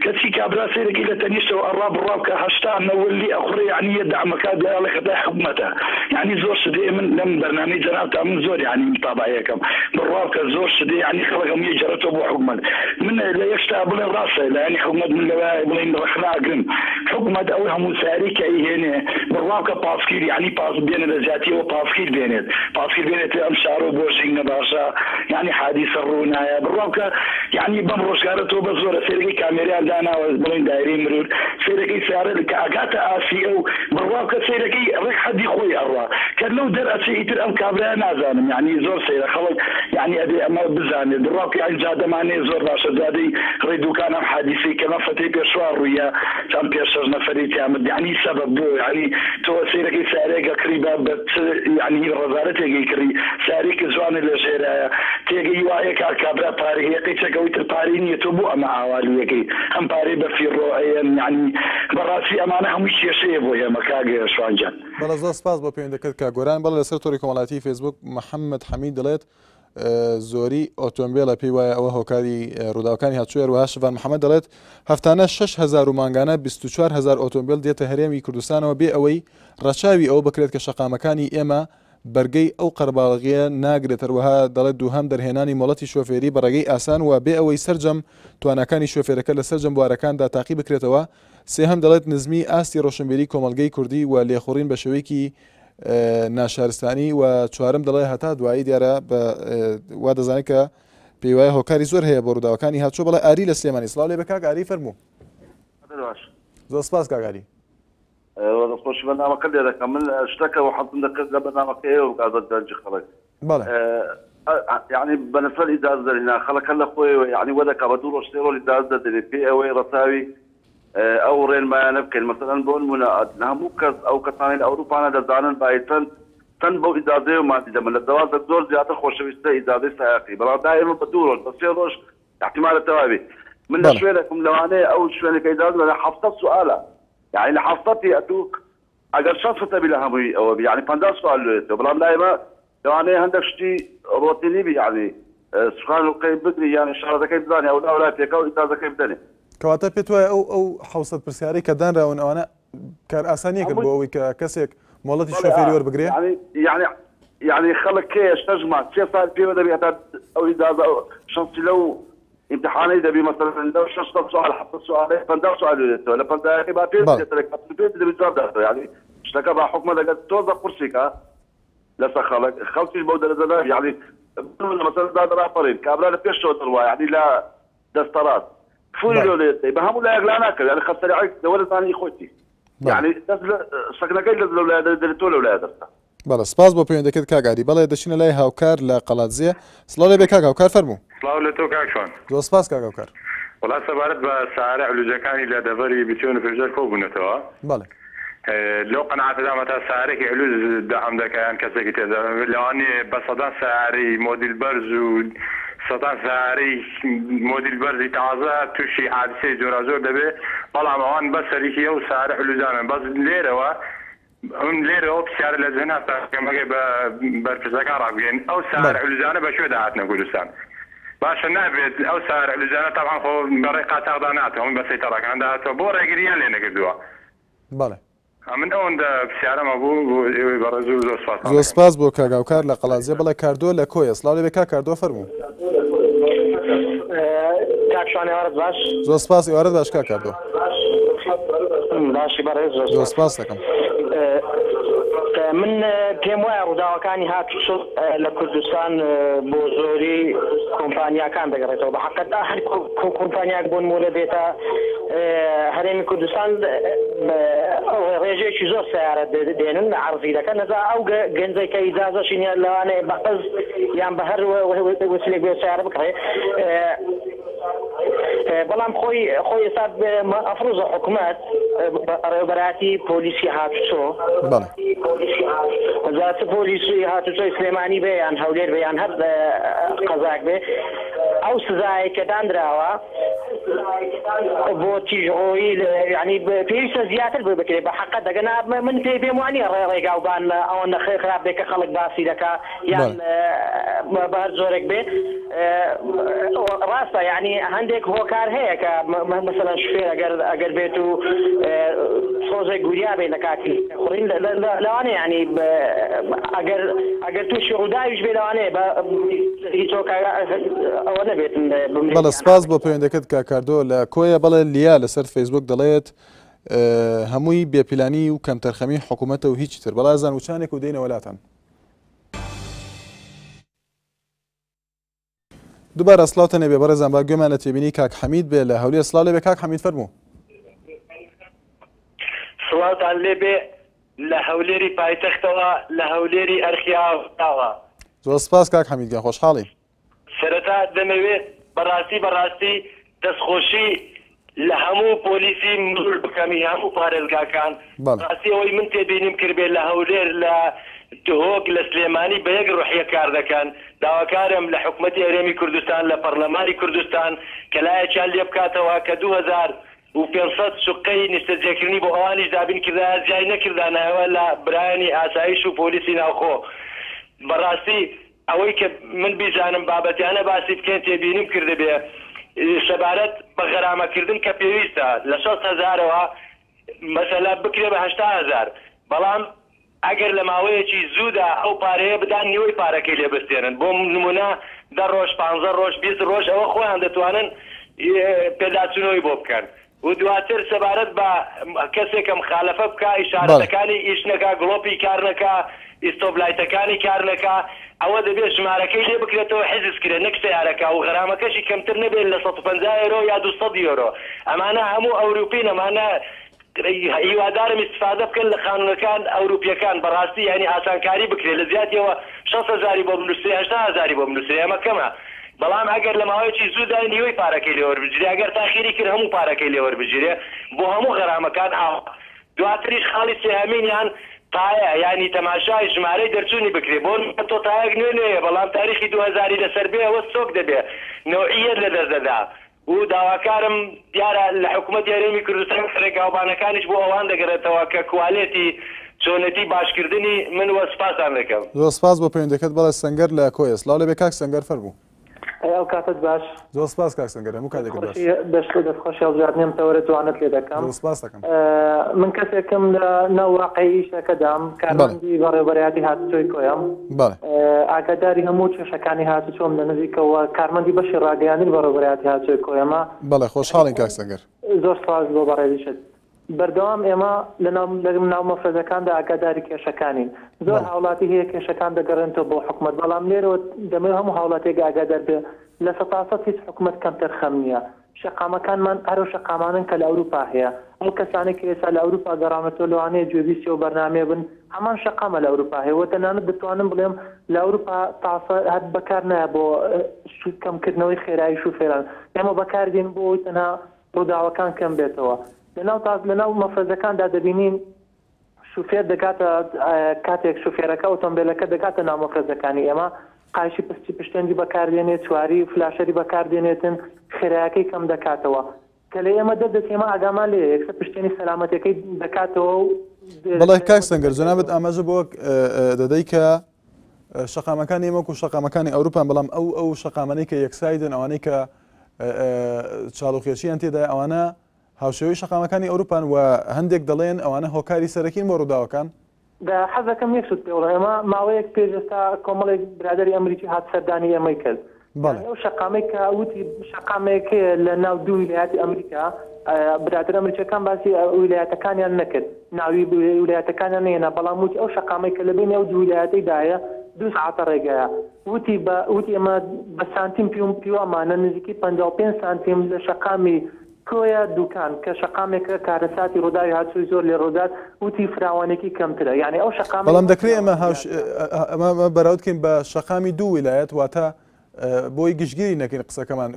کەچی کابرا سەیرەکەی لە تەنیشتەوە ئەڕا بڕوا بکە 80 نەوەد لی ئەخوڕێ یانی یە دەعمەکا دوای ئەڵێ خەتای حکومەتە یانی زۆر شت هەیە من لەم بەرنامەی جەنابتا من زۆر یانی متابەعەی ئەکەم بڕوا بکە زۆر شت هەیە یانی خەڵک هەمووی ئەگێڕێتەوە بۆ حکومەت من لە یەک شتا بڵێن ڕاستە لایەنی حکومەت من لەوە بڵێن ڕەخنە ئەگرم حکومەت ئەو هەموو سەیارەی کە ئەیهێنێ بڕوا بکە پاسکیل یانی پاس بێنە لە جیاتی ئەوە پاسکیل بێنێت پاسکیل بێنێتە ئەم شارە و بۆ ژینگە باشە یانی حادیسە ڕوونایە بڕوا بکە یانی بەم ڕۆژگارە تۆ بەس زۆرە سەیرەکەی کامێریان داناوە بڵێن دایرەی مرور سەیرەکەی سەیارە کە ئەگاتە ئاستی ئەو بڕوا بکە سەیرەکەی ڕێک حەدی خۆی ئەڕوا کە لەو دەر ئەچێ ئیتر ئەم کابرایە نازانم یانی زۆر سەیرە خەڵک یانی ئەبێ ئەمە بزانێت بڕوا بکە یانی جادەمانەیە زۆر باشە جادەی ڕێی دوکان ئەم حادیسەی کە مەفەتەی پێشوا ڕوویە چەند پێ شەش نەفەری تیا مرد یانی سەبەب بۆ یانی تۆ سەیرەکەی سەیارەیەک ئەکڕی بە بە چ یانی ڕەزالەتێک ئەیکڕی سەیارەیەکی جوانت لە ژێرایە تێگەی وایە کاک کابرا پارەی هەیە قەی چەک ئەوەی تر پارەی نیە تۆ بۆ ئەمە ئاوا لێکەی هەم پارەی بە فیڕۆ ئەیەن یانی بەڕاستی ئەمانە هەمووی کێشەیە بۆ ئێمە کاک شوان گیان.
بەڵێ زۆر سپاس بۆ پەیوەندەکەت کاک گۆران. بەڵێ لەسەر تۆڕی کۆمەڵایەتی فەیسبووک محەممەد حەمید دەڵێت زۆری ئۆتۆمبێلە پێی وایە ئەوە هۆکاری ڕووداوەکانی هاتوچۆیە هەروەها شڤان محەممەد دەڵێت هەفتانە 6000 و مانگانە 24000 ئۆتۆمبێل دێتە هەرێمی کوردستانەوە بێ ئەوەی ڕەچاوی ئەوە بکرێت کە شەقامەکانی ئێمە بەرگەی ئەو قەرەباڵغییە ناگرێت، هەروەها دەڵێت دووهەم دەرهێنانی مۆڵەتی شۆفێری بە ڕێگەی ئاسان و بێ ئەوەی سەرجەم تواناکانی شۆفێرەکە لە سەرجەم بوارەکاندا تاقی بکرێتەوە، سێهەم دەڵێت نزمی ئاستی ڕۆشنبیری کۆمەڵگەی کوردی و لێخوڕین بە شێوەیەکی ناشارستانی و چوارەم دەڵێ هەتا دوایی دیارە بە وا دەزانێت کە پێیوایە هۆکاری زۆر هەیە بۆ ڕووداوەکانی هاتوچۆ بەڵێ ئاری لە سلێمانی سڵاو لێ بێ کاک ئاری فەرموو. زۆر سپاس کاک ئاری.
دەستخۆشی بەرنامەکە لێ دەکەم من شتەکە و حەزم دەکرد لە بەرنامەکە ئێوە بگات بە دەنگی خەڵک
بەڵێ
یعنی بەنسبەت ئیجازە دەرهێنان خەڵک هەر لە خۆیەوە یعنی وە دەکا بە دوو ڕۆژ سێ ڕۆژ ئیجازە دەدەنێ پێ ئەوەی ڕەچاوی ئەو ڕێنمایانە بکەین مەسەلەن بۆ نمونە هەموو کەس ئەو کەسانەی لە ئەوروپانە دەزانن بای چەند چەند بەو ئیجازەیەوە مادی دەبن لە جەوازە زۆر زیاتر خۆشەویستە ئیجازەی سایەقی بەڵام دائیمە بە دوو ڕۆژ بە سێ ڕۆژ احتمالە تەواوی من لە
بەڵێ
شوێنێکم لەوانەیە ئەو شوێنێکە ئیجازە دەدەن 700 سوالە یەعنی لە حەفسەتی ئەتوو ئەگەر شەست تەبی لە هەمووی ئەوە بی یەعنی 50 سوال لۆیەتەوە بەڵام لای ئێمە لەوانەیە هەندێک شتی ڕۆتینی بی یەعنی سوخان و قەی بگری یان ئیشارەتەکەی بزانی ئەولا ئەولا پێکا و ئیجازەکەی بدەنێ.
کەواتە پێت وایە ئەو ئەو 700 پرسیارەی کە دانراون ئەوانە کارئاسانییەکن
هەمووی
بۆ ئەوەی کە کەسێک مۆڵەتی
بەڵێ
شۆفێری
ئا
وەربگرێ؟
یەعنی یەعنی یەعنی خەڵک کێیە شەش مانگ سێ سال پێوە دەبی هەتا ئەو ئیجازە ئەو شەنسی لەو ئیمتحانەی دەبی مەسەلەن لەو 600 سوال 700 سوالەی 50 سوال لێتەوە لە پەنجایەکەی با پێ
بەڵێ.
بدرێتە لە کاتن پێ دەبی جواب داتەوە یەعنی شتەکە با حکومەت ئەگەر تۆزە قورسی کا لەسەر خەڵک خەڵکیش بەو دەرەجە نابی یەعنی بنمونە مەسەلەن دادە ڕاپەڕین کابرا لە پێشەوە دەڕوا یەعنی لە دەستەڕاست فوری
بەڵێ.
لۆ لێتەی بە هەموو لایەک لا ناکەوێ یەعنی خەت سەریعەی لەوە دەزانی خۆیتی
بەڵێ.
یەعنی دەست لە سەکنەکەی لەس لەو لایە دەرێ تۆ لەو لایە دەستە.
بەڵێ سپاس بۆ پەیوەندەکەت کاک ئاری. بەڵێ دەچینە لای هاوکار لە قەڵادزێ. سڵاو لێبێ کاک هاوکار فەرموو.
سڵاو لە تۆ کاک شوان.
زۆر سپاس کاک هاوکار.
وەڵا سەبارەت بە سەیارە علوجەکانی لە دەڤەری بتوێن و پێشدەر کۆبوونەتەوە.
بەڵێ.
لەو قەناعەتەدام هەتا سەیارەێکی علوج دەعم دەکا یان کەسێکی تێدا لەوانەیە بە سەدان سەیارەی مۆدیل بەرز و سەدان سەیارەی مۆدیل بەرزی تازە تووشی حادیسەی جۆراوجۆر دەبێ بەڵام ئەوان بەس سەریکی ئەو سەیارە علوجانەن بەس لێرەوە من لێرەوە پرسیارە لە جەنابتان بکەم ئەگەر بە بەرپرسەکان ڕابگەیەنن ئەو سەیارە
بەڵێ.
علوجانە بە کوێ دەهاتنە کوردستان باشە نابێت ئەو سەیارە علوجانە تەبعەن خۆ بەڕێی قاچاخدا ناتەوە هەمووی بە سەیتەڕەکان دەهاتەوە بۆ ڕێگرییان لێ نەکردووە
بەڵێ.
ئەمن ئەوەندە پرسیارەم هەبوو بۆ ئێوەی بەڕێز و زۆر سوپاستان
زۆر
دەکەم.
سپاس بۆ کاک هاوکار لە قەڵادزێ بەڵێ کاردۆ لە کۆیە سڵاو لێبێ کاک کاردۆ فەرموو.
کاک شوان ئێوارەت باش.
زۆر سپاس ئێوارەت باش کاک کاردۆ.
باشی بەڕێز زۆر
زۆر
سپاس.
سپاس دەکەم.
من پێم وایە ڕووداوەکانی هاتوچۆ لە کوردستان بۆ زۆری کۆمپانیاکان دەگەڕێتەوە بە حەقەت هەر کۆمپانیاک بۆ نموونە بێتە هەرێمی کوردستان ڕێژەیەکی زۆر سەیارە دێنن عەرزی دەکەن نەزا ئەو گەنجەی کە ئیجازەشی نیە لەوانەیە بە قەرز یان بە هەر وەسیلێک بێ سەیارە بکڕێ. بەڵام خۆی خۆی ئێستا ئەفروزە حکومەت بەڕێوەبەرایەتی پۆلیسی هاتوچۆ جا چ پۆلیسی هاتوچۆی سلێمانی بێ یان هەولێر بێ یان هەر قەزاک بێ ئەو سزایەی کە دانراوە بۆ تیژڕۆیی یعنی پێویستە زیاتر بکرێ بە حەقە دەگەنا من پێ پێم وانییە ڕێ ڕێگاوبان ئەوەندە خراپ بێ کە خەڵک باسی دەکا یان بە هەر جۆرێک بێ ڕاستە یعنی هەندێک هۆکار هەیە کە مەسەلەن شوفێر ئەگەر ئەگەر بێت و تۆزێک گوریا بێت لە کاتی خوڕین لەوانەیە یعنی ئەگەر ئەگەر تووشی ڕووداویش بێ لەوانەیە بە هیچ هۆکار ئەوە نەبێت بمرێت
بەڵێ سپاس بۆ پەیوەندەکەت کاک کاردۆ لە کۆیە بەڵێ لیا لەسەر فەیسبوک دەڵێت هەمووی بێپلانی و کەمتەرخەمی حکوومەتە و هیچی تر بەڵێ ئازان وچانێک و دێینەوە لاتان. دوبارە سڵاوتان لێبێ بەڕێزان با گوێمان لە تێبینی کاک حەمید بێ لە هەولێر سڵاو لێبێ کاک حەمید فەرموو.
سڵاوتان لێبێ لە هەولێری پایتەختەوە لە هەولێری ئەرخیاوە.
زۆر سپاس کاک حەمید گیان خۆشحاڵین.
سەرەتا دەمەوێت بەڕاستی بەڕاستی دەستخۆشی لە هەموو پۆلیسی مرور بکەم ی هەموو پارێزگاکان ڕاستی ئەوەی من تێبینیم کردبێ لە هەولێر لە دهۆک لە سلێمانی بە یەک ڕوحیە کار دەکەن داواکارم لە حکومەتی هەرێمی کوردستان لە پەڕلەمانی کوردستان کە لایەکیان لێ بکاتەوە کە 2500 شوقەی نیشتەجێکردنی بۆ ئەوانیش دابین کردایە زیای نەکردانایەوە لە برایانی ئاسایش و پۆلیسی ناوخۆ بەڕاستی ئەوەی کە من بیزانم بابەتیانە باسی بکەین تێبینیم کردبێ سەبارەت بە غەرامەکردن کە پێویستە لە 60 هەزارەوە مەسەلە بکرێ بە 80 هەزار بەڵام ئەگەر لە ماوەیەکی زوودا ئەو پارەیە بدان نیوەی پارەکەی لێ بستێنن بۆ نمونە دە ڕۆژ پانزە ڕۆژ 20 ڕۆژ ئەوە خۆیان دەتوانن پێداچوونەوەی بۆ بکەن و دواتر سەبارەت بە کەسێک کە مخالەفە بکا، ئیشارەتەکانی ئیش نەکا، گڵۆپی کار نەکا، ئیستۆپ لایتەکانی کار نەکا، ئەوە دەبێ ژمارەکەی لێ بکرێتەوە حجز کرێ نەک سەیارەکە و غەرامەکەشی کەمتر نەبێ لە 150 یۆرۆ یا 200 یۆرۆ. ئەمانە هەموو ئەوروپین ئەمانە هیوادارم ئیستفادە بکەن لە قانونەکان ئەوروپیەکان بەڕاستی یانی ئاسانکاری بکرێ لە جیاتیەوە شەست هەزاری بۆ بنوسرێ هەشتا هەزاری بۆ بنوسرێ ئەمە کەمە بەڵام ئەگەر لە ماوەیەکی زوودا نیوەی پارەکەی لێ وەربگیرێ ئەگەر تاخیری کرد هەموو پارەکەی لێ وەربگیرێ بۆ هەموو غەرامەکان ئاوا دواتریش خاڵی سێهەمینیان تایە یانی تەماشای ژمارەی دەرچوونی بکرێ بۆ نمونە تۆ تایەک نوێ نوێیە بەڵام تاریخی دوو هەزاری لەسەر بێ ئەوە ستۆک دەبێ نەوعیەت لەدەست دەدا و داواکارم دیارە لە حکومەتی هەرێمی کوردستان کە رێگاوبانەکانیش بۆ ئەوان دەگەرێتەوە کە کوالێتی چۆنێتی باشکردنی من وە سوپاستان دەکەم.
زۆر سپاس بۆ پەیوەندیەکەت بەڕێز سەنگەر لە کۆیە. سڵاو لێبێ کاک سەنگەر فەرموو.
ئەی ئەو کاتەت باش.
زۆر سپاس کاک سەنگەر هەموو کاتێکت باش.
دەست دەستخۆشی هەڵبژاردنی ئەم تەوەرە جوانەت لێ دەکەم.
زۆر سپاست دەکەم.
من کەسێکم لە ناو واقعی ئیشەکەدام کارمەندی بەڕێوەبەرایەتی هاتوچۆی کۆیەم.
بەڵێ.
ئاگاداری هەموو کێشەکانی هاتوچۆم لە نزیکەوە، کارمەندی بەشی ڕاگەیاندنی بەڕێوەبەرایەتی هاتوچۆی کۆیەمە.
بەڵێ خۆشحاڵین کاک سەنگەر.
زۆر سپاس بۆ بەڕێزیشت. بەردەوام ئێمە لە ناو لە ناو مەفرەزەکاندا ئاگاداری کێشەکانین. زۆر هاوڵاتی هەیە کێشەکان دەگەڕێنتەوە بۆ حکومەت، بەڵام لێرەوە دەمەوێت هەموو هاوڵاتیەک ئاگادار بێ 100% هیچ حکومەت کەمتەرخەم نییە. شەقامەکانمان هەر ئەو شەقامانەن کە لە ئەوروپا هەیە. ئەو کەسانەی کە ئێستا لە ئەوروپا گەڕاونەتەوە لەوانەیە گوێبیستی ئەو بەرنامەیە بن، هەمان شەقامە لە ئەوروپا هەیە و تەنانەت دەتوانم بڵێم لە ئەوروپا تاسە هەر بەکار نایە بۆ کەمکردنەوەی خێرایی شوفێران. ئێمە بەکار دێن بۆ ئەوەی تەنها ڕووداوەکان کەم بێتەوە. لەناو تاس لەناو مەفرەزەکاندا دەبینین شوفێر دەگاتە کاتێک شوفێرەکە ئۆتۆمبێلەکە دەگاتە ناو مەفرەزەکانی ئێمە قایشی پستی پشتێندی بەکاردێنێ چواری فلاشەری بەکاردێنێتن خێرایەکەی کەم دەکاتەوە کە لە ئێمە دەردەچێ ئێمە ئاگامان لێیە یەکسەر پشتێنی سەلامەتیەکەی دەکاتەوە و
بەڵێ کاک سەنگەر جەنابت ئاماژە بۆ دەدەی کە شەقامەکانی ئێمە وەکو شەقامەکانی ئەوروپان بەڵام ئەو ئەو شەقامانەی کە یەکسایدن ئەوانەی کە چاڵوخێچیان تێدای ئەوانە هاوشێوەی شەقامەکانی ئەوروپان و هەندێک دەڵێن ئەوانە هۆکاری سەرەکین بۆ ڕووداوەکان.
دە حەزەکەم یەک شت پێ بڵێم ئێمە ماوەیەک پێش ئێستا کۆمەڵێک برادەری ئەمریکی هات سەردانی ئێمەی کرد
بەڵێ.
یانی ئەو شەقامەی کە وتی شەقامێک هەیە لە ناو دوو ویلایەتی ئەمریکا برادەرە ئەمریکیەکان باسی ویلایەتەکانیان نەکرد ناوی ویلایەتەکانیان نەهێنا بەڵام وتی ئەو شەقامەی کە لە بەینی ئەو دوو ویلایەتەیدایە دوو سەعاتە ڕێگایە وتی بە وتی ئێمە بە سانتیم پیوم پیوامانە نزیکەی 55 سانتیم لە شەقامی کۆیە دوکان کە شەقامێکە کارەساتی ڕووداوی هاتوچۆی زۆر لێ ڕوودات وتی فراوانێکی کەمترە یانی ئەو شەقامەی
بەڵام دەکرێت ئێمە هاوش ئەمە بەراورد کەین بە شەقامی دوو ویلایەت واتە. بۆی گشتگیری نەکەین قسەکەمان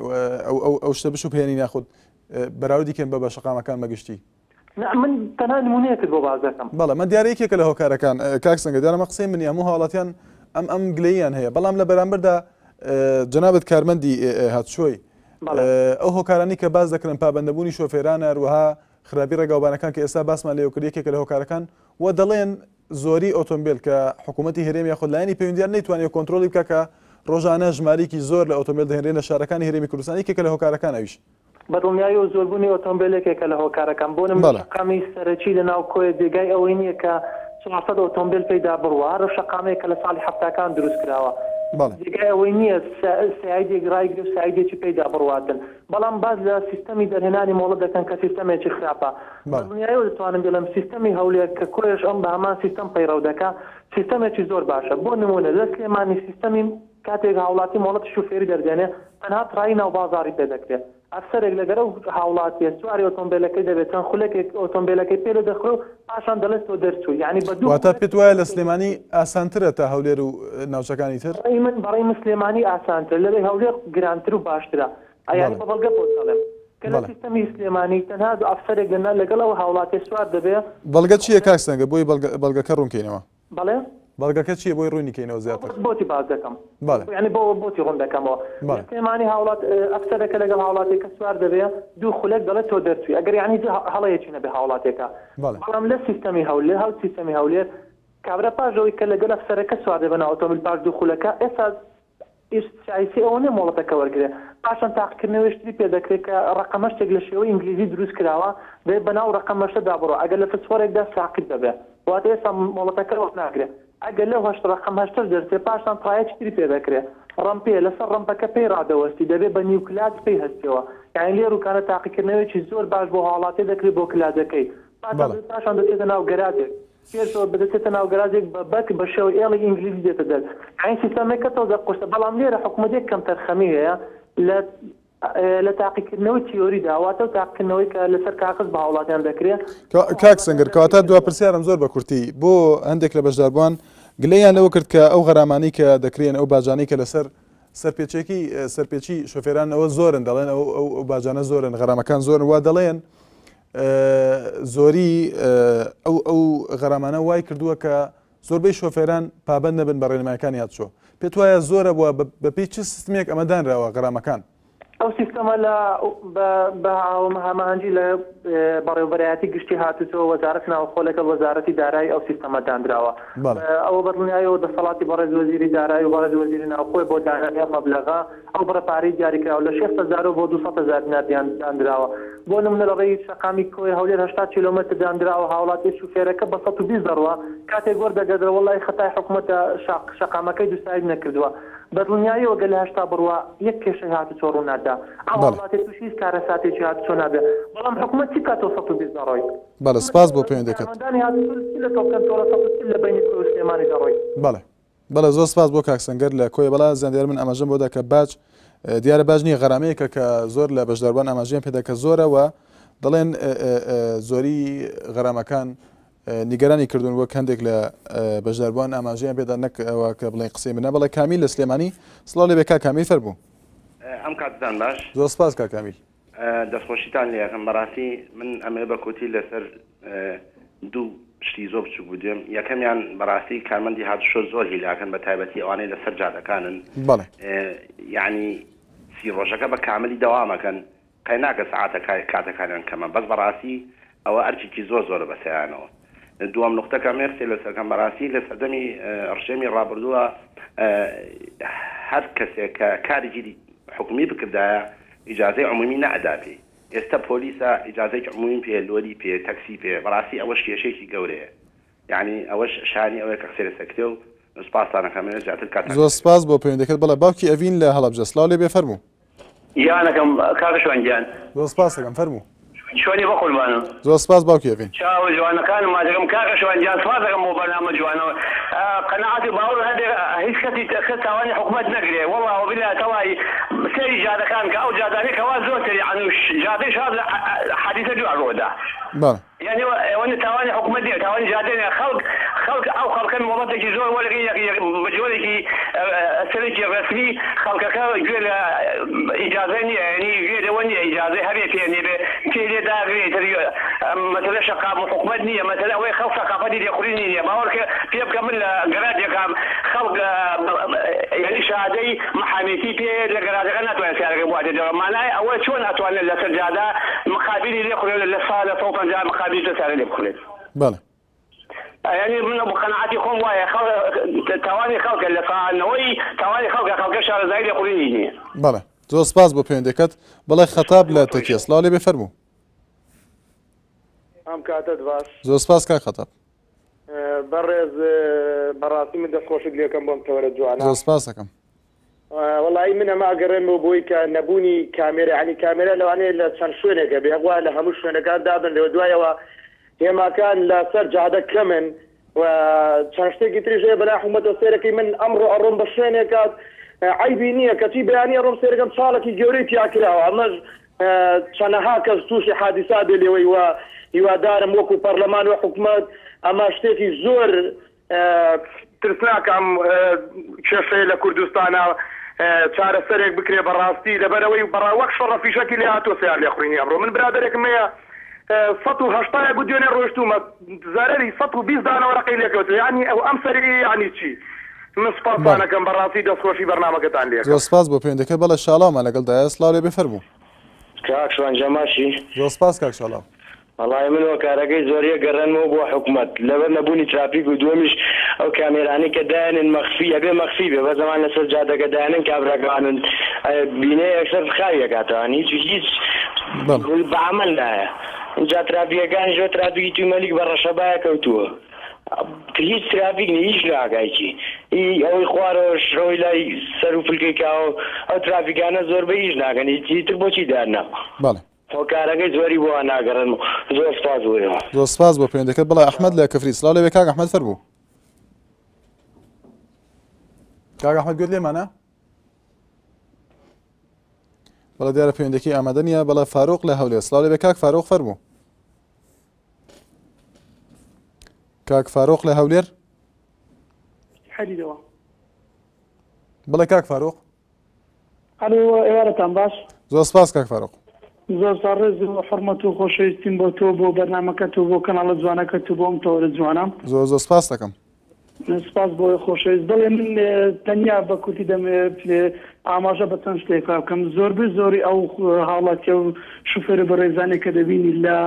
ئەو شتە بشوبهێنین یاخود بەراوردی کەین بە بە شەقامەکان بەگشتی.
نا من تەنها نمونەیەکت بۆ باس دەکەم.
بەڵێ من دیارە یەکێکە لە هۆکارەکان کاک سەنگەر دیارە ئەمە قسەی من نیە هەموو هاوڵاتیان ئەم ئەم گلەییان هەیە بەڵام لە بەرامبەردا جەنابت کارمەندی هاتوچۆی ئەو هۆکارانی کە باس دەکرن پابەندنەبوونی شۆفێرانە هەروەها خراپی ڕێگاوبانەکان کە ئێستا باسمان لێوە کرد یەکێکە لە هۆکارەکان و دەڵێن زۆری ئۆتۆمبێل کە حکوومەتی هەرێم یاخود لایەنی پەیوەندیدار نەیتوانیوە کۆنترۆڵی بکا کە ڕۆژانە ژمارەیەکی زۆر لە ئۆتۆمبێل دەهێنرێن لە شارەکانی هەرێمی کوردستان یەکێکە لە هۆکارەکان ئەویش.
بە دڵنیاییەوە زۆربوونی ئۆتۆمبێل یەکێکە لە هۆکارەکان. بۆ نموونە شەقامی سەرەکی لە ناو کۆیە جێگای ئەوەی نییە کە 400 ئۆتۆمبێل پێیدا بڕوا، هەر ئەو شەقامەیە کە لە ساڵی حەفتاکان دروست کراوە. جێگای ئەوەی نییە سایدێک ڕایگرێ و سایدێکی پێیدا بڕواتن. بەڵام باس لە سیستەمی دەرهێنانی مۆڵەت دەکەن کە سیستەمێکی خراپە. بە دڵنیاییەوە دەتوانم بڵێم سیستەمی هەولێر کە کۆیەش ئەم بە هەمان سیستەم پەیڕەو دەکا، سیستەمێکی زۆر باشە. بۆ نموونە لە سلێمانی سیستەمی کاتێک هاوڵاتی مۆڵەتی شوفێری دەردێنێ تەنها تڕایی ناو بازاڕی پێ دەکرێ. ئەفسەرێک لەگەر ئەو هاوڵاتیە سواری ئۆتۆمبێلەکەی دەبێت چەند خولەکێک ئۆتۆمبێلەکەی پێ لێ دەخورێ و پاشان دەڵێت تۆ دەرچووی. یانی بە دوو
واتە
خولەک
پێت وایە لە سلێمانی ئاسانترە تا هەولێر و ناوچەکانی تر؟
بەڕەی من بەڕەی من سلێمانی ئاسانترە لەوەی هەولێر گرانتر و باشترە. یانی
بەڵێ.
بە بەڵگە بۆت دەڵێم کە لە
بەڵێ.
سیستەمی سلێمانی تەنها ئەفسەرێک لە لەگەڵ ئەو هاوڵاتیە سوار دەبێ
بەڵگە چییە کاک سەنگەر بۆی بەڵگەکە ڕوون کەینەوە؟
بەڵێ؟
بەڵگەکە چییە بۆی ڕوونی کەینەوە زیاتر؟
بۆتی باس دەکەم.
بەڵێ.
یانی بۆ بۆتی ڕوون دەکەمەوە.
بەڵێ.
لە سلێمانی هاوڵات ئەفسەرەکە لەگەڵ هاوڵاتیەکە سوار دەبێ دوو خولەک دەڵێ تۆ دەرچووی ئەگەر یانی هیچ هەڵەیەکی نەبێ هاوڵاتیەکە.
بەڵێ.
بەڵام لە سیستەمی هەولێر هەو سیستەمی هەولێر کابرا پاش ئەوەی کە لەگەل ئەفسەرەکە سوار دەبێ ناو ئۆتۆمبیل پاش دوو خولەکە ئێستا ئیش شایستەی ئەوە نیە مۆڵەتەکە وەرگرێ. پاشان تاقیکردنەوەیش تری پێ دەکرێ کە ڕەقەمەشتێک لە شێوەی ئینگلیزی دروست کراوە دەبێ بە ناو ڕەقەمەشتەدا بڕوا ئەگەر لە فسفۆرێکدا ساقیت دەبێ واتە ئێستا مۆڵەتەکە وەرناگرێ ئەگەر لەو هەشت ڕەقەم هەشتەش دەرچێ پاشان تڕایەکی تری پێ دەکرێ ڕەمپێ لەسەر ڕەمپەکە پێی ڕادەوەستی دەبێ بە نیو کلاج پێی هەستیەوە یانی لێ ڕووکانە تاقیکردنەوەیەکی زۆر باش بۆ هاوڵاتێ دەکرێ بۆ کلاجەکەی پاشان پاشان دەچێتە ناو گەراجێک. پێشەوە دەچێتە ناو گەراجێک بە بەک بە شێوەی ئێڵی ئینگلیزی دێتە دەر یانی سیستەمەکە تۆزە قورسە بەڵام لێرە حکومەت یەک کەمتەرخەمی هەیە لە لە تاقیکردنەوەی تیۆریدا واتە ئەو تاقیکردنەوەی کە لەسەر کاغەز بە هاوڵاتیان دەکرێ
کاک سەنگەر کەواتە دوا پرسیارم زۆر بە کورتی بۆ هەندێک لە بەشداربووان گلەیان لەوە کرد کە ئەو غەرامانەی کە دەکرێن ئەو باجانەی کە لەسەر سەرپێچێکی سەرپێچی شۆفێران ئەوە زۆرن دەڵێن ئەو ئەو باجانە زۆرن غەرامەکان زۆرن وا دەڵێن زۆری ئەو ئەو غەرامانە وای کردووە کە زۆربەی شۆفێران پابەند نەبن بە ڕێنمایەکانی هاتوچۆ. پێت وایە زۆرە بووە بەپێی چ سیستمێک ئەمە دانراوە غەرامەکان؟
ئەو سیستەمە لە بە هەماهەنگی لە بەڕێوەبەرایەتی گشتی هاتوچۆ وەزارەت ناوخۆ لەگەڵ وەزارەتی دارایی ئەو سیستەمە دانراوە. ئەوە بەدڵنیایەوە دەسەڵاتی بەڕێز وەزیری دارایی و بەڕێز وەزیری ناوخۆیە بۆ دانانی ئەم مەبلەغە. ئەو بڕە پارەی دیاریکراوە لە شێست هەزارەوە بۆ 200 هەزار دینار داندراوە. بۆ نمونە لە ڕێی شەقامی کۆیە هەولێر 80 کیلۆمەتر داندراوە هاوڵاتیە شوفێرەکە بە 120 دەڕوا کاتێک وەردەگەردرا وەڵای خەتای حکومەتە شەقامەکەی دووساید نەکردووە. بە دڵنیاییەوە گەر لە 80 بڕوا یەک کێشەی هاتوچۆ ڕوونادا. ئەو هاوڵاتیە تووشی هیچ کارەساتێکی هاتوچۆ نابێ. بەڵام حکومەت چی بکات تۆ 120 دەڕۆی؟
بەڵێ سپاس بۆ پەیوەندیەکەت.
کارمەندانی هاتوچۆ چی لە تۆ بکەن تۆ لە 140 لە بەینی کۆیە و سلێمانی دەڕۆی؟
بەڵێ. بەڵێ زۆر سپاس بۆ کاک سەنگەر لە کۆیە بەڵا زیان من ئاماژەم بۆدا کە باج دیارە باج نییە غەرامەیەکە کە زۆر لە بەشداربووان ئاماژەیان پێدا کە زۆرە و دەڵێن زۆری غەرامەکان نیگەرانی کردوون وەک هەندێک لە بەشداربووان ئاماژەیان پێدا نەک ئەوە کە بڵێن قسەی منە بەڵێ کامیل لە سلێمانی سڵاو لێ بێ کاک کامیل فەرموو.
ئەم کاتتان باش.
زۆر سپاس کاک کامیل.
دەستخۆشیتان لێ ئەکەم بەڕاستی من ئەمەوێ بە کورتی لەسەر دوو شتی زۆر بچوک بدوێم یەکەمیان بەڕاستی کارمەندی هاتوچۆ زۆر هیلاکن بە تایبەتی ئەوانەی لەسەر جادەکانن
بەڵێ
یعنی سی ڕۆژەکە بە کاملی دەوامەکەن قەیناکە سەعاتە کاتەکانیان کەمە بەس بەڕاستی ئەوە ئەرکێکی زۆر زۆرە بەسەیانەوە دووەم نوقتە کە ئەمەوێ قسەی لەسەر بکەم بەڕاستی لە سەردەمی ڕژێمی ڕابردووە هەر کەسێک کە کارێکی حکومی بکردایە ئیجازەی عمومی نەئەدا پێی ئێستا پۆلیسە ئیجازەیەکی عمومی پێ لۆری پێ تەکسی پێ بەڕاستی ئەوەش کێشەیەکی گەورەیە یعنی ئەوەش شانی ئەوەیە کە قسەی لەسەر کرێ و سوپاستان ئەکەم ئەمەوێ زیاتر کاتتان
زۆر سپاس بۆ پەیوەندیەکەت بەڵێ باوکی ئەڤین لە هەڵەبجە سڵاو لێ بێ فەرموو.
گیانەکەم کاکە شوان گیان.
زۆر سپاست دەکەم فەرموو.
چۆنی بەقوربانم.
زۆر سپاس باوکی ئەڤین.
چاوە جوانەکانم ماچەکەم کاکە شوان گیان سپاس دەکەم بۆ بەرنامە جوانە قەناعەت و باوەڕ هەبێ هیچ کەسی کەس تاوانی حکومەت نەگرێ وەڵا وبیلا تەڵای سەیری جادەکان کە ئەو جادانەی کەوا زۆر سەریعەن و جادەی شار حادیسە جوان ڕوودا.
بەڵێ.
یانی ئەوە تاوانی حکومەت نیە تاوانی جادە نیە خەڵک. خەڵک ئەو خەڵکە مۆڵەتێکی زۆر وەرەگرن یەک یەک بە جۆرێکی سەرێکی ڕەسمی خەڵکەکە گوێ لە ئیجازە نییە یعنی گوێ لەوە نییە ئیجازەی هەبێ پێ نەبێ پێ لێ داگرێ ئیتر مەسەلە شەقام و حکومەت نییە مەسەلە ئەوەی خەڵک سەقافەتی لێخورینی نییە باوەڕکە پێ بکە من لە گەراجێکام خەڵک یعنی شەهادەی محامێتی پێ لە گەراجەکە ناتوانێت سیارەکەی بواتێ دەوە مانای ئەوە چۆن ئەتوانێت لەسەر جادە مقابلی لێ خورێت لە سا لە 150 مقابلی لە سیارە لێ بخورێت.
بەڵێ.
یانی من بە قەناعەتی خۆم وایە خەڵک تاوانی خەڵکە لە سا نەوەی تاوانی خەڵکە خەڵکە شارەزایی لێخورینی نییە.
بەڵێ زۆر سپاس بۆ پەیوەندیەکەت. بەڵێ خەتاب لە تەکیە سڵاو لێ بێ فەرموو.
ئەم کاتەت باش.
زۆر سپاس کاک خەتاب.
بەڕێز بەڕاستی من دەستخۆشت لێکەم بۆم تەوەرە جوانە.
زۆر سپاس دەکەم.
وەڵایی من ئەمە ئەگەڕێنمەوە بۆی کە نەبوونی کامێرا یانی کامێرا لەوانەیە لە چەند شوێنێک هەبێ وایە لە هەموو شوێنەکان دابنرێ دوایەوە هێماکان لەسەر جادە کەمن و چەند شتێکی تریش هەیە بەلای حکومەتەوە سەیرەکەی من ئەمڕۆ ئەڕۆم بە شوێنێکات عەیبی نییە کەچی بەیانی ئەڕۆم سەیرەکەم چاڵێکی گەورەی تیا کراوە ئەمەش چەنەها کەس تووشی حادیسا بێ لێوەی و هیوادارم وەکو پەرلەمان و حکومەت ئەمە شتێکی زۆر ترسناکە ئەم کێشەیە لە کوردستانا چارەسەرێک بکرێ بەڕاستی لەبەرئەوەی بەڕا وەک شەڕە فیشەکی لێ هاتووە سەیار لێخوڕینی ئەمڕۆ من برادەرێکم هەیە 180 گوت دوێنێ ڕۆیشتوومە زەرەری 120 دانە وەرەقەی لێکەوتووە یانی ئەو ئەم سەری یانی چی من سوپاستان
بەڵێ.
ئەکەم بەڕاستی دەستخۆشی بەرنامەکەتان لێ
زۆر
ئەکەم.
سپاس بۆ پەیوەندیەکەت بەڵێ شاڵاومان لەگەڵدایە سڵاو لێ بێ فەرموو.
کاک شوان جان باشی؟
زۆر سپاس کاک شاڵاو.
وەڵایی من هۆکارەکەی زۆریە گەڕێنمەوە بۆ حکومەت لەبەر نەبوونی ترافیک و دووەمیش ئەو کامێرانەی کە دایەنێن مەخفی ئەبێ مەخفی بێ بەس ئەوان لەسەر جادەکە دایەنێن کابراکەوانن بینێ یەکسەر خاوی ئەکاتەوە هیچ هیچ
بەڵێ.
بە عەمەل نایە ئینجا ترافیکەکانیش ئەو ترافیکی توی مەلیک بە ڕەشەبایە کەوتووە هیچ ترافیک نیە هیچ ناکا هیچی ئی ئەوەی خوارەوەش ئەوەی لای سەرو فلکەی کاوە ئەو ترافیکانە زۆربەی ئیش ناکەن ئیتر بۆچی دانناوە.
بەڵێ.
هۆکارەکەی زۆری بۆ ناگەڕێنم زۆر سپاس بۆ ئێوە.
زۆر سپاس بۆ پەیوەندەکەت بەڵێ ئەحمەد لە کفری سڵاو لێبێ کاک ئەحمەد فەرموو. کاک ئەحمەد گوێت لێمانە؟ بەڵێ دیارە پەیوەندەکەی ئامادە نییە بەڵێ فاروق لە هەولێر سڵاو لێبێ کاک فاروق فەرموو. کاک فاروق لە هەولێر
حەدیدەوە.
بەڵێ کاک فاروق.
ئەلۆ ئێوارەتان باش.
زۆر سپاس کاک فاروق.
زۆر زۆر ڕێز و حوڕمەت و خۆشەویستیم بۆ تۆ بۆ بەرنامەکەت و بۆ کەناڵە جوانەکەت و بۆ ئەم تەوەرە جوانە.
زۆر زۆر سپاست دەکەم.
سپاس بۆ خۆشەویست. بەڵێ من تەنیا بە کورتی دەمەوێت ئاماژە بە چەند شتێک بکەم. زۆربەی زۆری ئەو هاوڵاتیە و شوفێرە بەڕێزانەی کە دەبینی لە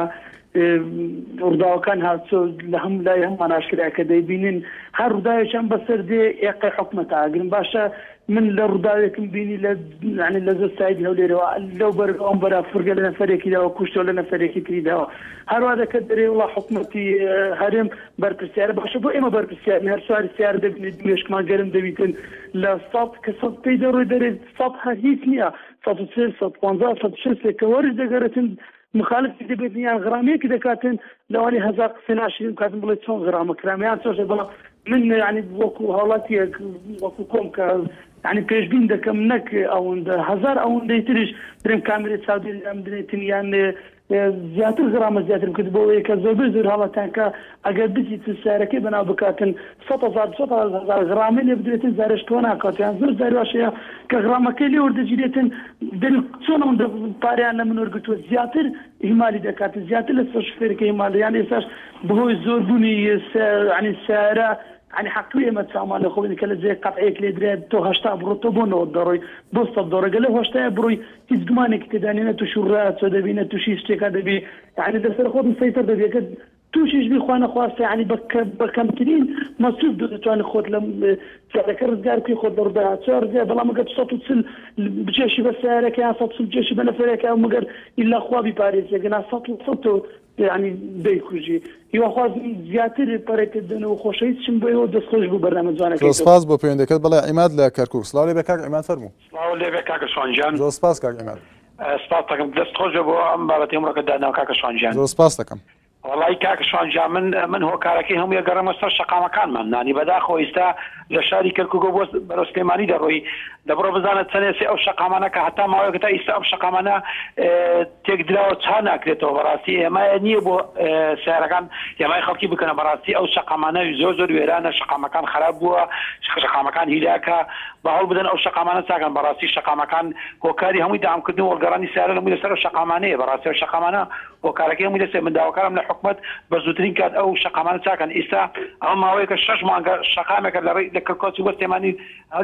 ڕووداوەکان هاتچۆ لە هەموو لای هەمووان ئاشکرایە کە دەیبینین هەر ڕووداوێکیان بەسەر دێ ئێقەی حکومەت ئاگرن باشە من لە ڕووداوێکم بینی لە یعنی لە زۆر سایدی هەولێرەوە لەو بەر ئەم بەرا فورگە لە نەفەرێکی داوە کوشتەوە لە نەفەرێکی تری داوە هەروا دەکە دەرێ وڵا حکومەتی هەرێم بەرپرسیارە باشە بۆ ئێمە بەرپرسیارین هەر سواری سیارە دەبینێت مێشکمان گەرم دەبیتن لە سەد کە سەد پێی دەڕۆی دەرێ سەد هەر هیچ نییە 140 150 160 کە وەرز دەگەڕێتن مخالفی دەبێتن یان غرامەیەکی دەکاتن لەوانەیە هەزار قسەی ناشرین بکاتن بڵێ چۆن غرامە کرام یان چۆن شت بەڵام من یعنی وەکو هاوڵاتیەک وەکو خۆم کە یعنی پێشبین دەکەم نەک ئەوەندە هەزار ئەوەندەی تریش برێم کامێرەی چاودێری لام بدرێتن یان زیاتر غرامە زیاتر بکرد بۆ ئەوەی کە زۆربەی زۆر هاوڵاتیان کە ئەگەر بچیت سیارەکەی بەناو بکاتن 100,000 200,000 غرامەی لێ بدرێتن جارێش تۆ ناکات یان زۆر جاری واش هەیە کە غرامەکەی لێ وەردەگیرێتن دەری چۆن ئەوەندە پارەیان لە من وەرگرتووە زیاتر ئیهمالی دەکات زیاتر لەسەر شوفێرەکە ئیهمال یان ئێستاش بەهۆی زۆربوونی یعنی سیارە یعنی حەقی ئێمە چاومان لە خۆ کە لە جێ قەتعێک لێ درێت تۆ 80 بڕۆ تۆ بۆ 90 دەڕۆی بۆ 100 دەڕۆی گەلە هەشتایە بڕۆی هیچ گومانێکی تێدا نیە نە تووشی ڕووداو دەبی نە تووشی شتێکا دەبی یعنی لەسەر خۆت مسەیتەر دەبی ئەگەر توشیش بی خوا نەخواستە یانی بە بە کەمترین مەسروف تۆ دەتوانی خۆت لەم سیارەکە ڕزگار بکەی خۆت لە ڕووداوە چۆن ڕزگار بەڵام ئەگەر 140 بکێشی بە سیارەکە یان 140 بکێشی بە نەفەرێکە ئەو مەگەر ئیلا خوا بیپارێزێ گەنا سەد لە سەد تۆ یانی دەیکوژی هیواخوازم زیاتر پەرەی پێ بدەن و خۆشەویستشم بۆ ئێوە دەستخۆش بۆ بەرنامە جوانەکەی
زۆر
تۆ.
سپاس بۆ پەیوەندیەکەت بەڵێ عیماد لە کەرکوک سڵاو لێبێ کاک عیماد فەرموو.
سڵاو لێبێ کاکە شوان گیان.
زۆر سپاس کاک عیماد.
سپاست دەکەم دەست خۆش بێ بۆ ئەم بابەتەی ئەمڕۆ کە داناوە کاکە شوان گیان.
زۆر سپاست دەکەم.
وەڵایی کاک شوان گیان من من هۆکارەکەی هەمووی ئەگەڕێمە سەر شەقامەکانمان نانی بەداخەوە ئیستا لە شاری کەرکوکەوە بۆ بەرەو سلێمانی دەڕۆی دەبڕۆ بزانە چەنێ سێ ئەو شەقامانە کە هەتا ماوەیەکە تا ئیستا ئەم شەقامانە تێکدراوە چا ناکرێتەوە بەڕاستی هێمایە نییە بۆ سیارەکان هێمای خەڵکی بکەنە بەڕاستی ئەو شەقامانە زۆر زۆر وێرانە شەقامەکان خراپ بووە شەقامەکان هیلاکە بە هەوڵ بدەن ئەو شەقامانە چاکەن بەڕاستی شەقامەکان هۆکاری هەمووی دامکردن و وەڵگەڕانی سیارە هەمووی لەسەر ئەو شەقامانەیە بەڕاستی ئەو شەقامانە هۆکارەکەی هەمووی دەستێ من داواکارم لە حکومەت بە زووترین کات ئەو شەقامانە چاکەن ئیستا ئەمە ماوەیەکە شەش مانگە شەقامێکە لە ڕێی لە کەرکۆچی بۆ سلێمانی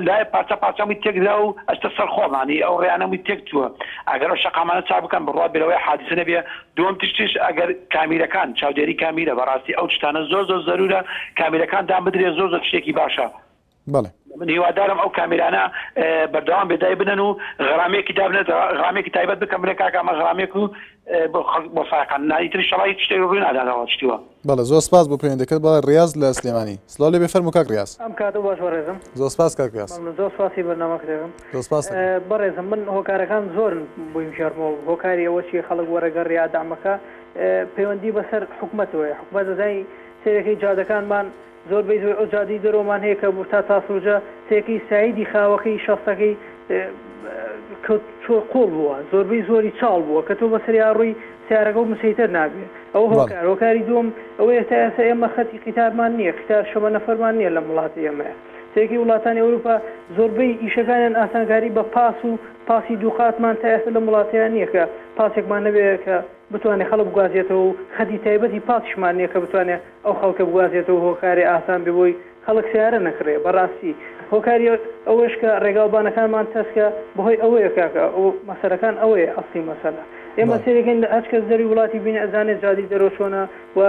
لای پارچە پارچە هەمووی تێکدرا و ئەچتە سەر خۆمانی ئەو ڕێیانە هەمووی تێک چووە ئەگەر ئەو شەقامانە چاک بکەن بڕوا بێ لەوەی حادیسە نەبێ دووەم تشتیش ئەگەر کامیرەکان چاودێری کامیرە بەڕاستی ئەو شتانە زۆر زۆر زەرورە کامیرەکان دان بدرێ زۆر زۆر شتێکی باشە
بەڵێ.
من هیوادارم ئەو کامیرانە بەردەوام بێ دایبنەن و غەرامەیەکی دابنێت غەرامەیەکی تایبەت بکەن بڵێ کاکە ئەمە غەرامەیەک و بۆ خەڵک بۆ سایەقان نا ئیتر ئیشەڵا هیچ شتێک ڕووی ناداتەوە شتی وا.
بەڵێ زۆر سپاس بۆ پەیوەندەکەت بەڵێ ڕیاز لە سلێمانی سڵاو لێ بێ فەرموو کاک ڕیاز.
ئەم کاتەو باش بەڕێزم.
زۆر سپاس کاک ڕیاز.
مەمنون زۆر سپاسی بەرنامەکەت دەکەم.
زۆر سپاس دەکەم.
بەڕێزم من هۆکارەکان زۆرن بۆیم ژێڕمەوە هۆکاری ئەوە چیە خەڵک وەرەگەڕ یا دەعمەکە پەیوەندی بەسەر حکومەتەوەیە حکومەت دەزانی سەیرەکەی جادەکانمان زۆربەی زۆر ئەو جادەی دەرەوەمان هەیە کە تا تاسڵوجە سێکەی سایدی خاوەکەی شەستەکەی کەوت چۆ قۆڵ بووە زۆربەی زۆری چاڵ بووە کە تۆ بەسەریا ڕووی سیارەکە و مسەیتەر نابێ ئەوە هۆکار هۆکاری دووەم ئەوەیە تا ئێستا ئێمە خەتی قیتارمان نییە قیتار شەمە نەفەرمان نییە لەم وڵاتی ئێمەیە سێکی وڵاتانی ئەوروپا زۆربەی ئیشەکانیان ئاسانکاری بە پاس و پاسی دووقاتمان تا ئێستا لەم وڵاتەیان نییە کە پاسێکمان نەبێ کە بتوانێ خەڵک بگوازێتەوە و خەتی تایبەتی پاسیشمان نییە کە بتوانێ ئەو خەڵکە بگوازێتەوە هۆکارێ ئاسان بێ بۆی خەڵک سەیارە نەکڕێ بەڕاستی هۆکاری ئەوەش کە ڕێگاوبانەکانمان تەسکە بەهۆی ئەوەیە کاکە ئەو مەسەلەکان ئەوەیە ئەسڵی مەسەلە ئێمە سەیرەکەین هەچ کەس دەروی وڵاتی بینێ ئەزانێ جادەی دەرەوە چۆنە و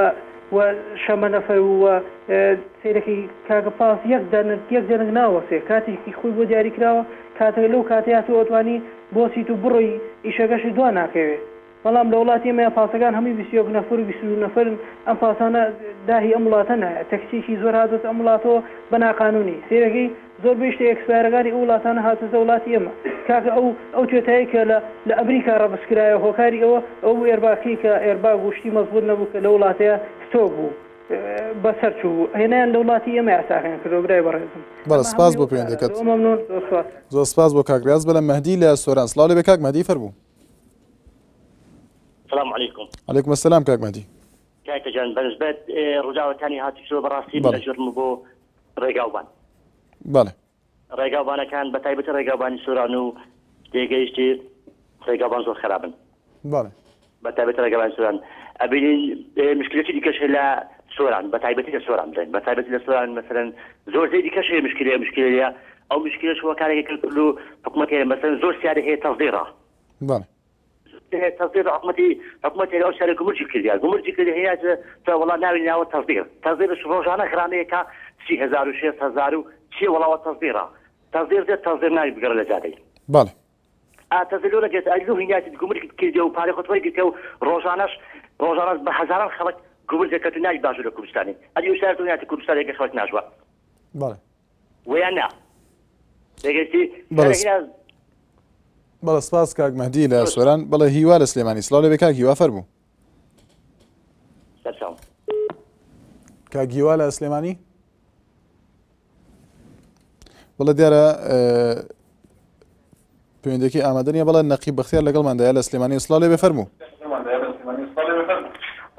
و شەمەنەفەر و سەیرەکەی کاکە پاس یەک دەنک یەک دەنک ناوەسێ کاتێکی خۆی بۆ دیاری کراوە کاتەکە لەو کاتەیا تۆ ئەتوانی بۆسیت و بڕۆی ئیشەکەشت دوا ناکەوێ بەڵام لە وڵاتی ئێمەیا پاسەکان هەمووی 21 نەفەر و 22 نەفەرن، ئەم پاسانە داهی ئەم وڵاتە نایە، تەکسیەکی زۆر هاتۆتە ئەم وڵاتەوە بە ناقانونی، سەیرەکەی زۆربەی شتە ئێکسپایەرەکانی ئەو وڵاتانە هاتۆتە وڵاتی ئێمە، کاکە ئەو ئەو توێتایەی کە لە لە ئەمریکا ڕەبس کرایە هۆکاری ئەوە ئەوە بوو ئێرباگکەی کە ئێرباگ و شتی مەزبوت نەبوو کە لەو وڵاتەیا ستۆک بوو بەسەر چوو هێنایان لە وڵاتی ئێمەیا ساغیان کردەوە برای بەڕێزم
بەڵێ
ئەمە
سپاس
هەمووی
بۆ
هۆکارە
پەیوەندیەکەت.
زۆر مەمنون زۆر سپاس.
زۆر سپاس بۆ کاک ڕیاز بەلە مەهدی لە سۆران سڵاو لێبێ کاک مەهدی فەرموو.
سلام علیکم.
علیکم السلام کاک مەهدی.
کاکە جان بەنسبەت ڕووداوەکانی هاتوچۆ بەڕاستی من ئەجرم بۆ ڕێگاوبان.
بەڵێ.
ڕێگاوبانەکان بە تایبەتی ڕێگاوبانی سۆران و تێگەیشتی ڕێگاوبان زۆر خرابن.
بەڵێ.
بە تایبەتی ڕێگاوبانی سۆران ئەبینین مشکلەتی دیکەش هەیە لە سۆران بە تایبەتی لە سۆران بڵێن بە تایبەتی لە سۆران مەسەلەن زۆر زێ دیکەش هەیە مشکلەیە مشکلەیە ئەو مشکلەش هۆکارێکی کرد و حکومەت هەیە مەسەلەن زۆر سیارە هەیە تەزیڕە
بەڵێ.
تەزدیر حکومەتی حکومەتی ئەو سەر گومرگی کردیا گومرگی کرد هەیە تە وڵا ناوی ناوە تەزدیر تەزدیرش ڕۆژانە غرامەیەکە 30 هەزار و 6 هەزار و چی وڵاوە تەزدیرە تەزدیر دێت تەزدیر ناوی بگەڕ لە جادەی
بەڵێ.
ئا تەزدیر لۆ نەگێت ئەی لۆ هیناتی گومرگ کردی و پارەی خۆت وەرگرتە و ڕۆژانەش ڕۆژانەش بە هەزاران خەڵک گومرگ دەکەت و ناوی باشوور لە کوردستانی ئەدی ئوسار تۆ هیناتی کوردستانێکە خەڵک ناژوە
بەڵێ.
ویان نا دەگەشتی
بەڵێ بەڵێ سپاس کاک مەهدی لە سۆران بەڵێ هیوا لە سلێمانی سڵاو لێبێ کاک هیوا فەرموو کاک هیوا لە سلێمانی بەڵێ دیارە پەیوەندەکەی ئامادە نیە بەڵێ نەقیب بەختیار لەگەڵماندایە لە سلێمانی سڵاو لێبێ فەرموو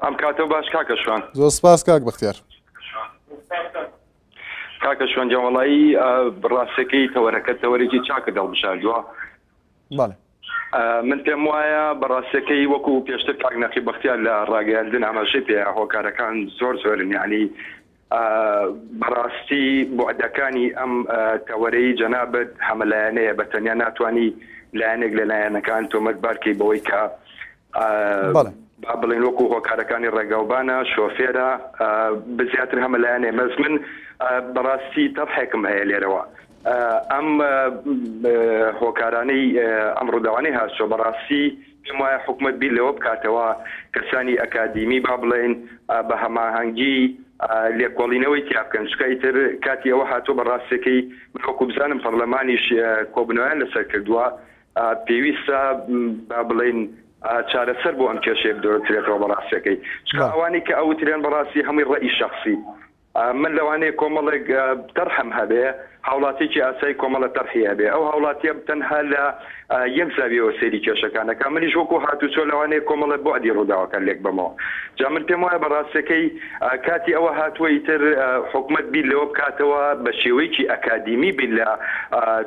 ئەم کاتەو باش کاکە شوان
زۆر سپاس کاک بەختیار
کاکە شوان گیان وەڵایی ڕاستەکەی تەوەرەکە تەوەرێکی چاکت هەڵبژاردووە.
بەڵێ.
من پێم وایە بەڕاستەکەی وەکو پێشتر کاک نەقیب بەختیار لە ڕاگەیاندن ئاماژەی پێ هۆکارەکان زۆر زۆرن یعنی بەڕاستی بوعدەکانی ئەم تەوەرەی جەنابت هەمەلایەنەیە بە تەنیا ناتوانی لایەنێک لە لایەنەکان تۆمەتبارکەی بەوەی کە با بڵێین وەکو هۆکارەکانی ڕێگاوبانە، شۆفێرە، زیاتر هەمە لایەنێ بەس من بەڕاستی تەرحێکم هەیە لێرەوە ئەم هۆکارانەی ئەم ڕووداوانەی هاتچۆ بەڕاستی پێم وایە حکومەت بیر لەوە بکاتەوە کەسانی ئەکادیمی با بڵێین بە هەماهەنگی لێکۆڵینەوەی تیا بکەن چونکە ئیتر کاتی ئەوە هاتووە بە ڕاستیەکەی من وەکو بزانم پەڕلەمانیش کۆبنەوەیان لەسەر کردووە پێویستە با بڵێین. چارەسەر بۆ ئەم کێشەیە بدۆرترێتەوە بەڕاستەکەی چونکە ئەوانەی کە ئەوترێن بەڕاستی هەمووی ڕەئی شەخسی من لەوانەیە کۆمەڵێک تەرحم هەبێ هاوڵاتیەکی ئاسایی کۆمەڵە تەرحی هەبێ ئەو هاوڵاتیە تەنها لە یەک زاویەوە سەیری کێشەکان ئەکا منیش وەکو هاتوچۆ لەوانەیە کۆمەڵە بوعدی ڕووداوەکان لێک بەمەوە جا من پێم وایە بە ڕاستەکەی کاتی ئەوە هاتووە ئیتر حکومەت بیر لەوە بکاتەوە بە شێوەیەکی ئەکادیمی بیر لە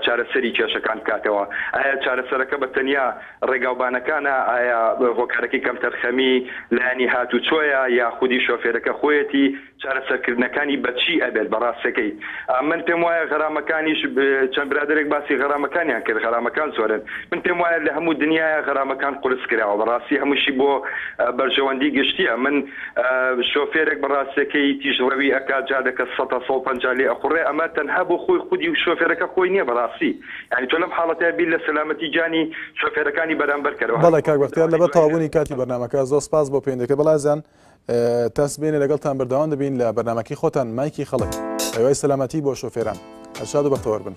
چارەسەری کێشەکان بکاتەوە ئایا چارەسەرەکە بە تەنیا ڕێگاوبانەکانە ئایا هۆکارەکەی کەمتەرخەمی لایەنی هاتوچۆیە یا خودی شۆفێرەکە خۆیەتی چارەسەرکردنەکانی بە چی ئەبێت بە ڕاستەکەی من پێم وایە غەرامەکانیش چەند برادەرێک باسی غەرامەکانیان کرد غەرامەکان زۆرن من پێم وایە لە هەموو دنیایە غەرامەکان قورس کراوە بەڕاستی هەمووشی بۆ بەرژەوەندی گشتیە من شۆفێرێک بە ڕاستەکەی تیژڕەوی ئەکات جادەکە سەتا 150 لێ ئەخوڕێ ئەمە تەنها بۆ خۆی خودی و شۆفێرەکە خۆی نییە بەڕاستی یانی تۆ لەم حاڵەتەیا بیر لە سەلامەتی گیانی شۆفێرەکانی بەرامبەر کەرەوە.
بەڵێ کاک بەختیار لەبەر تەواوبوونی کاتی بەرنامەکە زۆر سپاس بۆ پەیوەندیەکەت بەڵێ ئازیزان تا سبەینێ لەگەڵتان بەردەوام دەبین لە بەرنامەکەی خۆتان مایکی خەڵک بەهیوای سەلامەتی بۆ شۆفێران هەر شاد و بەختەوەر بن.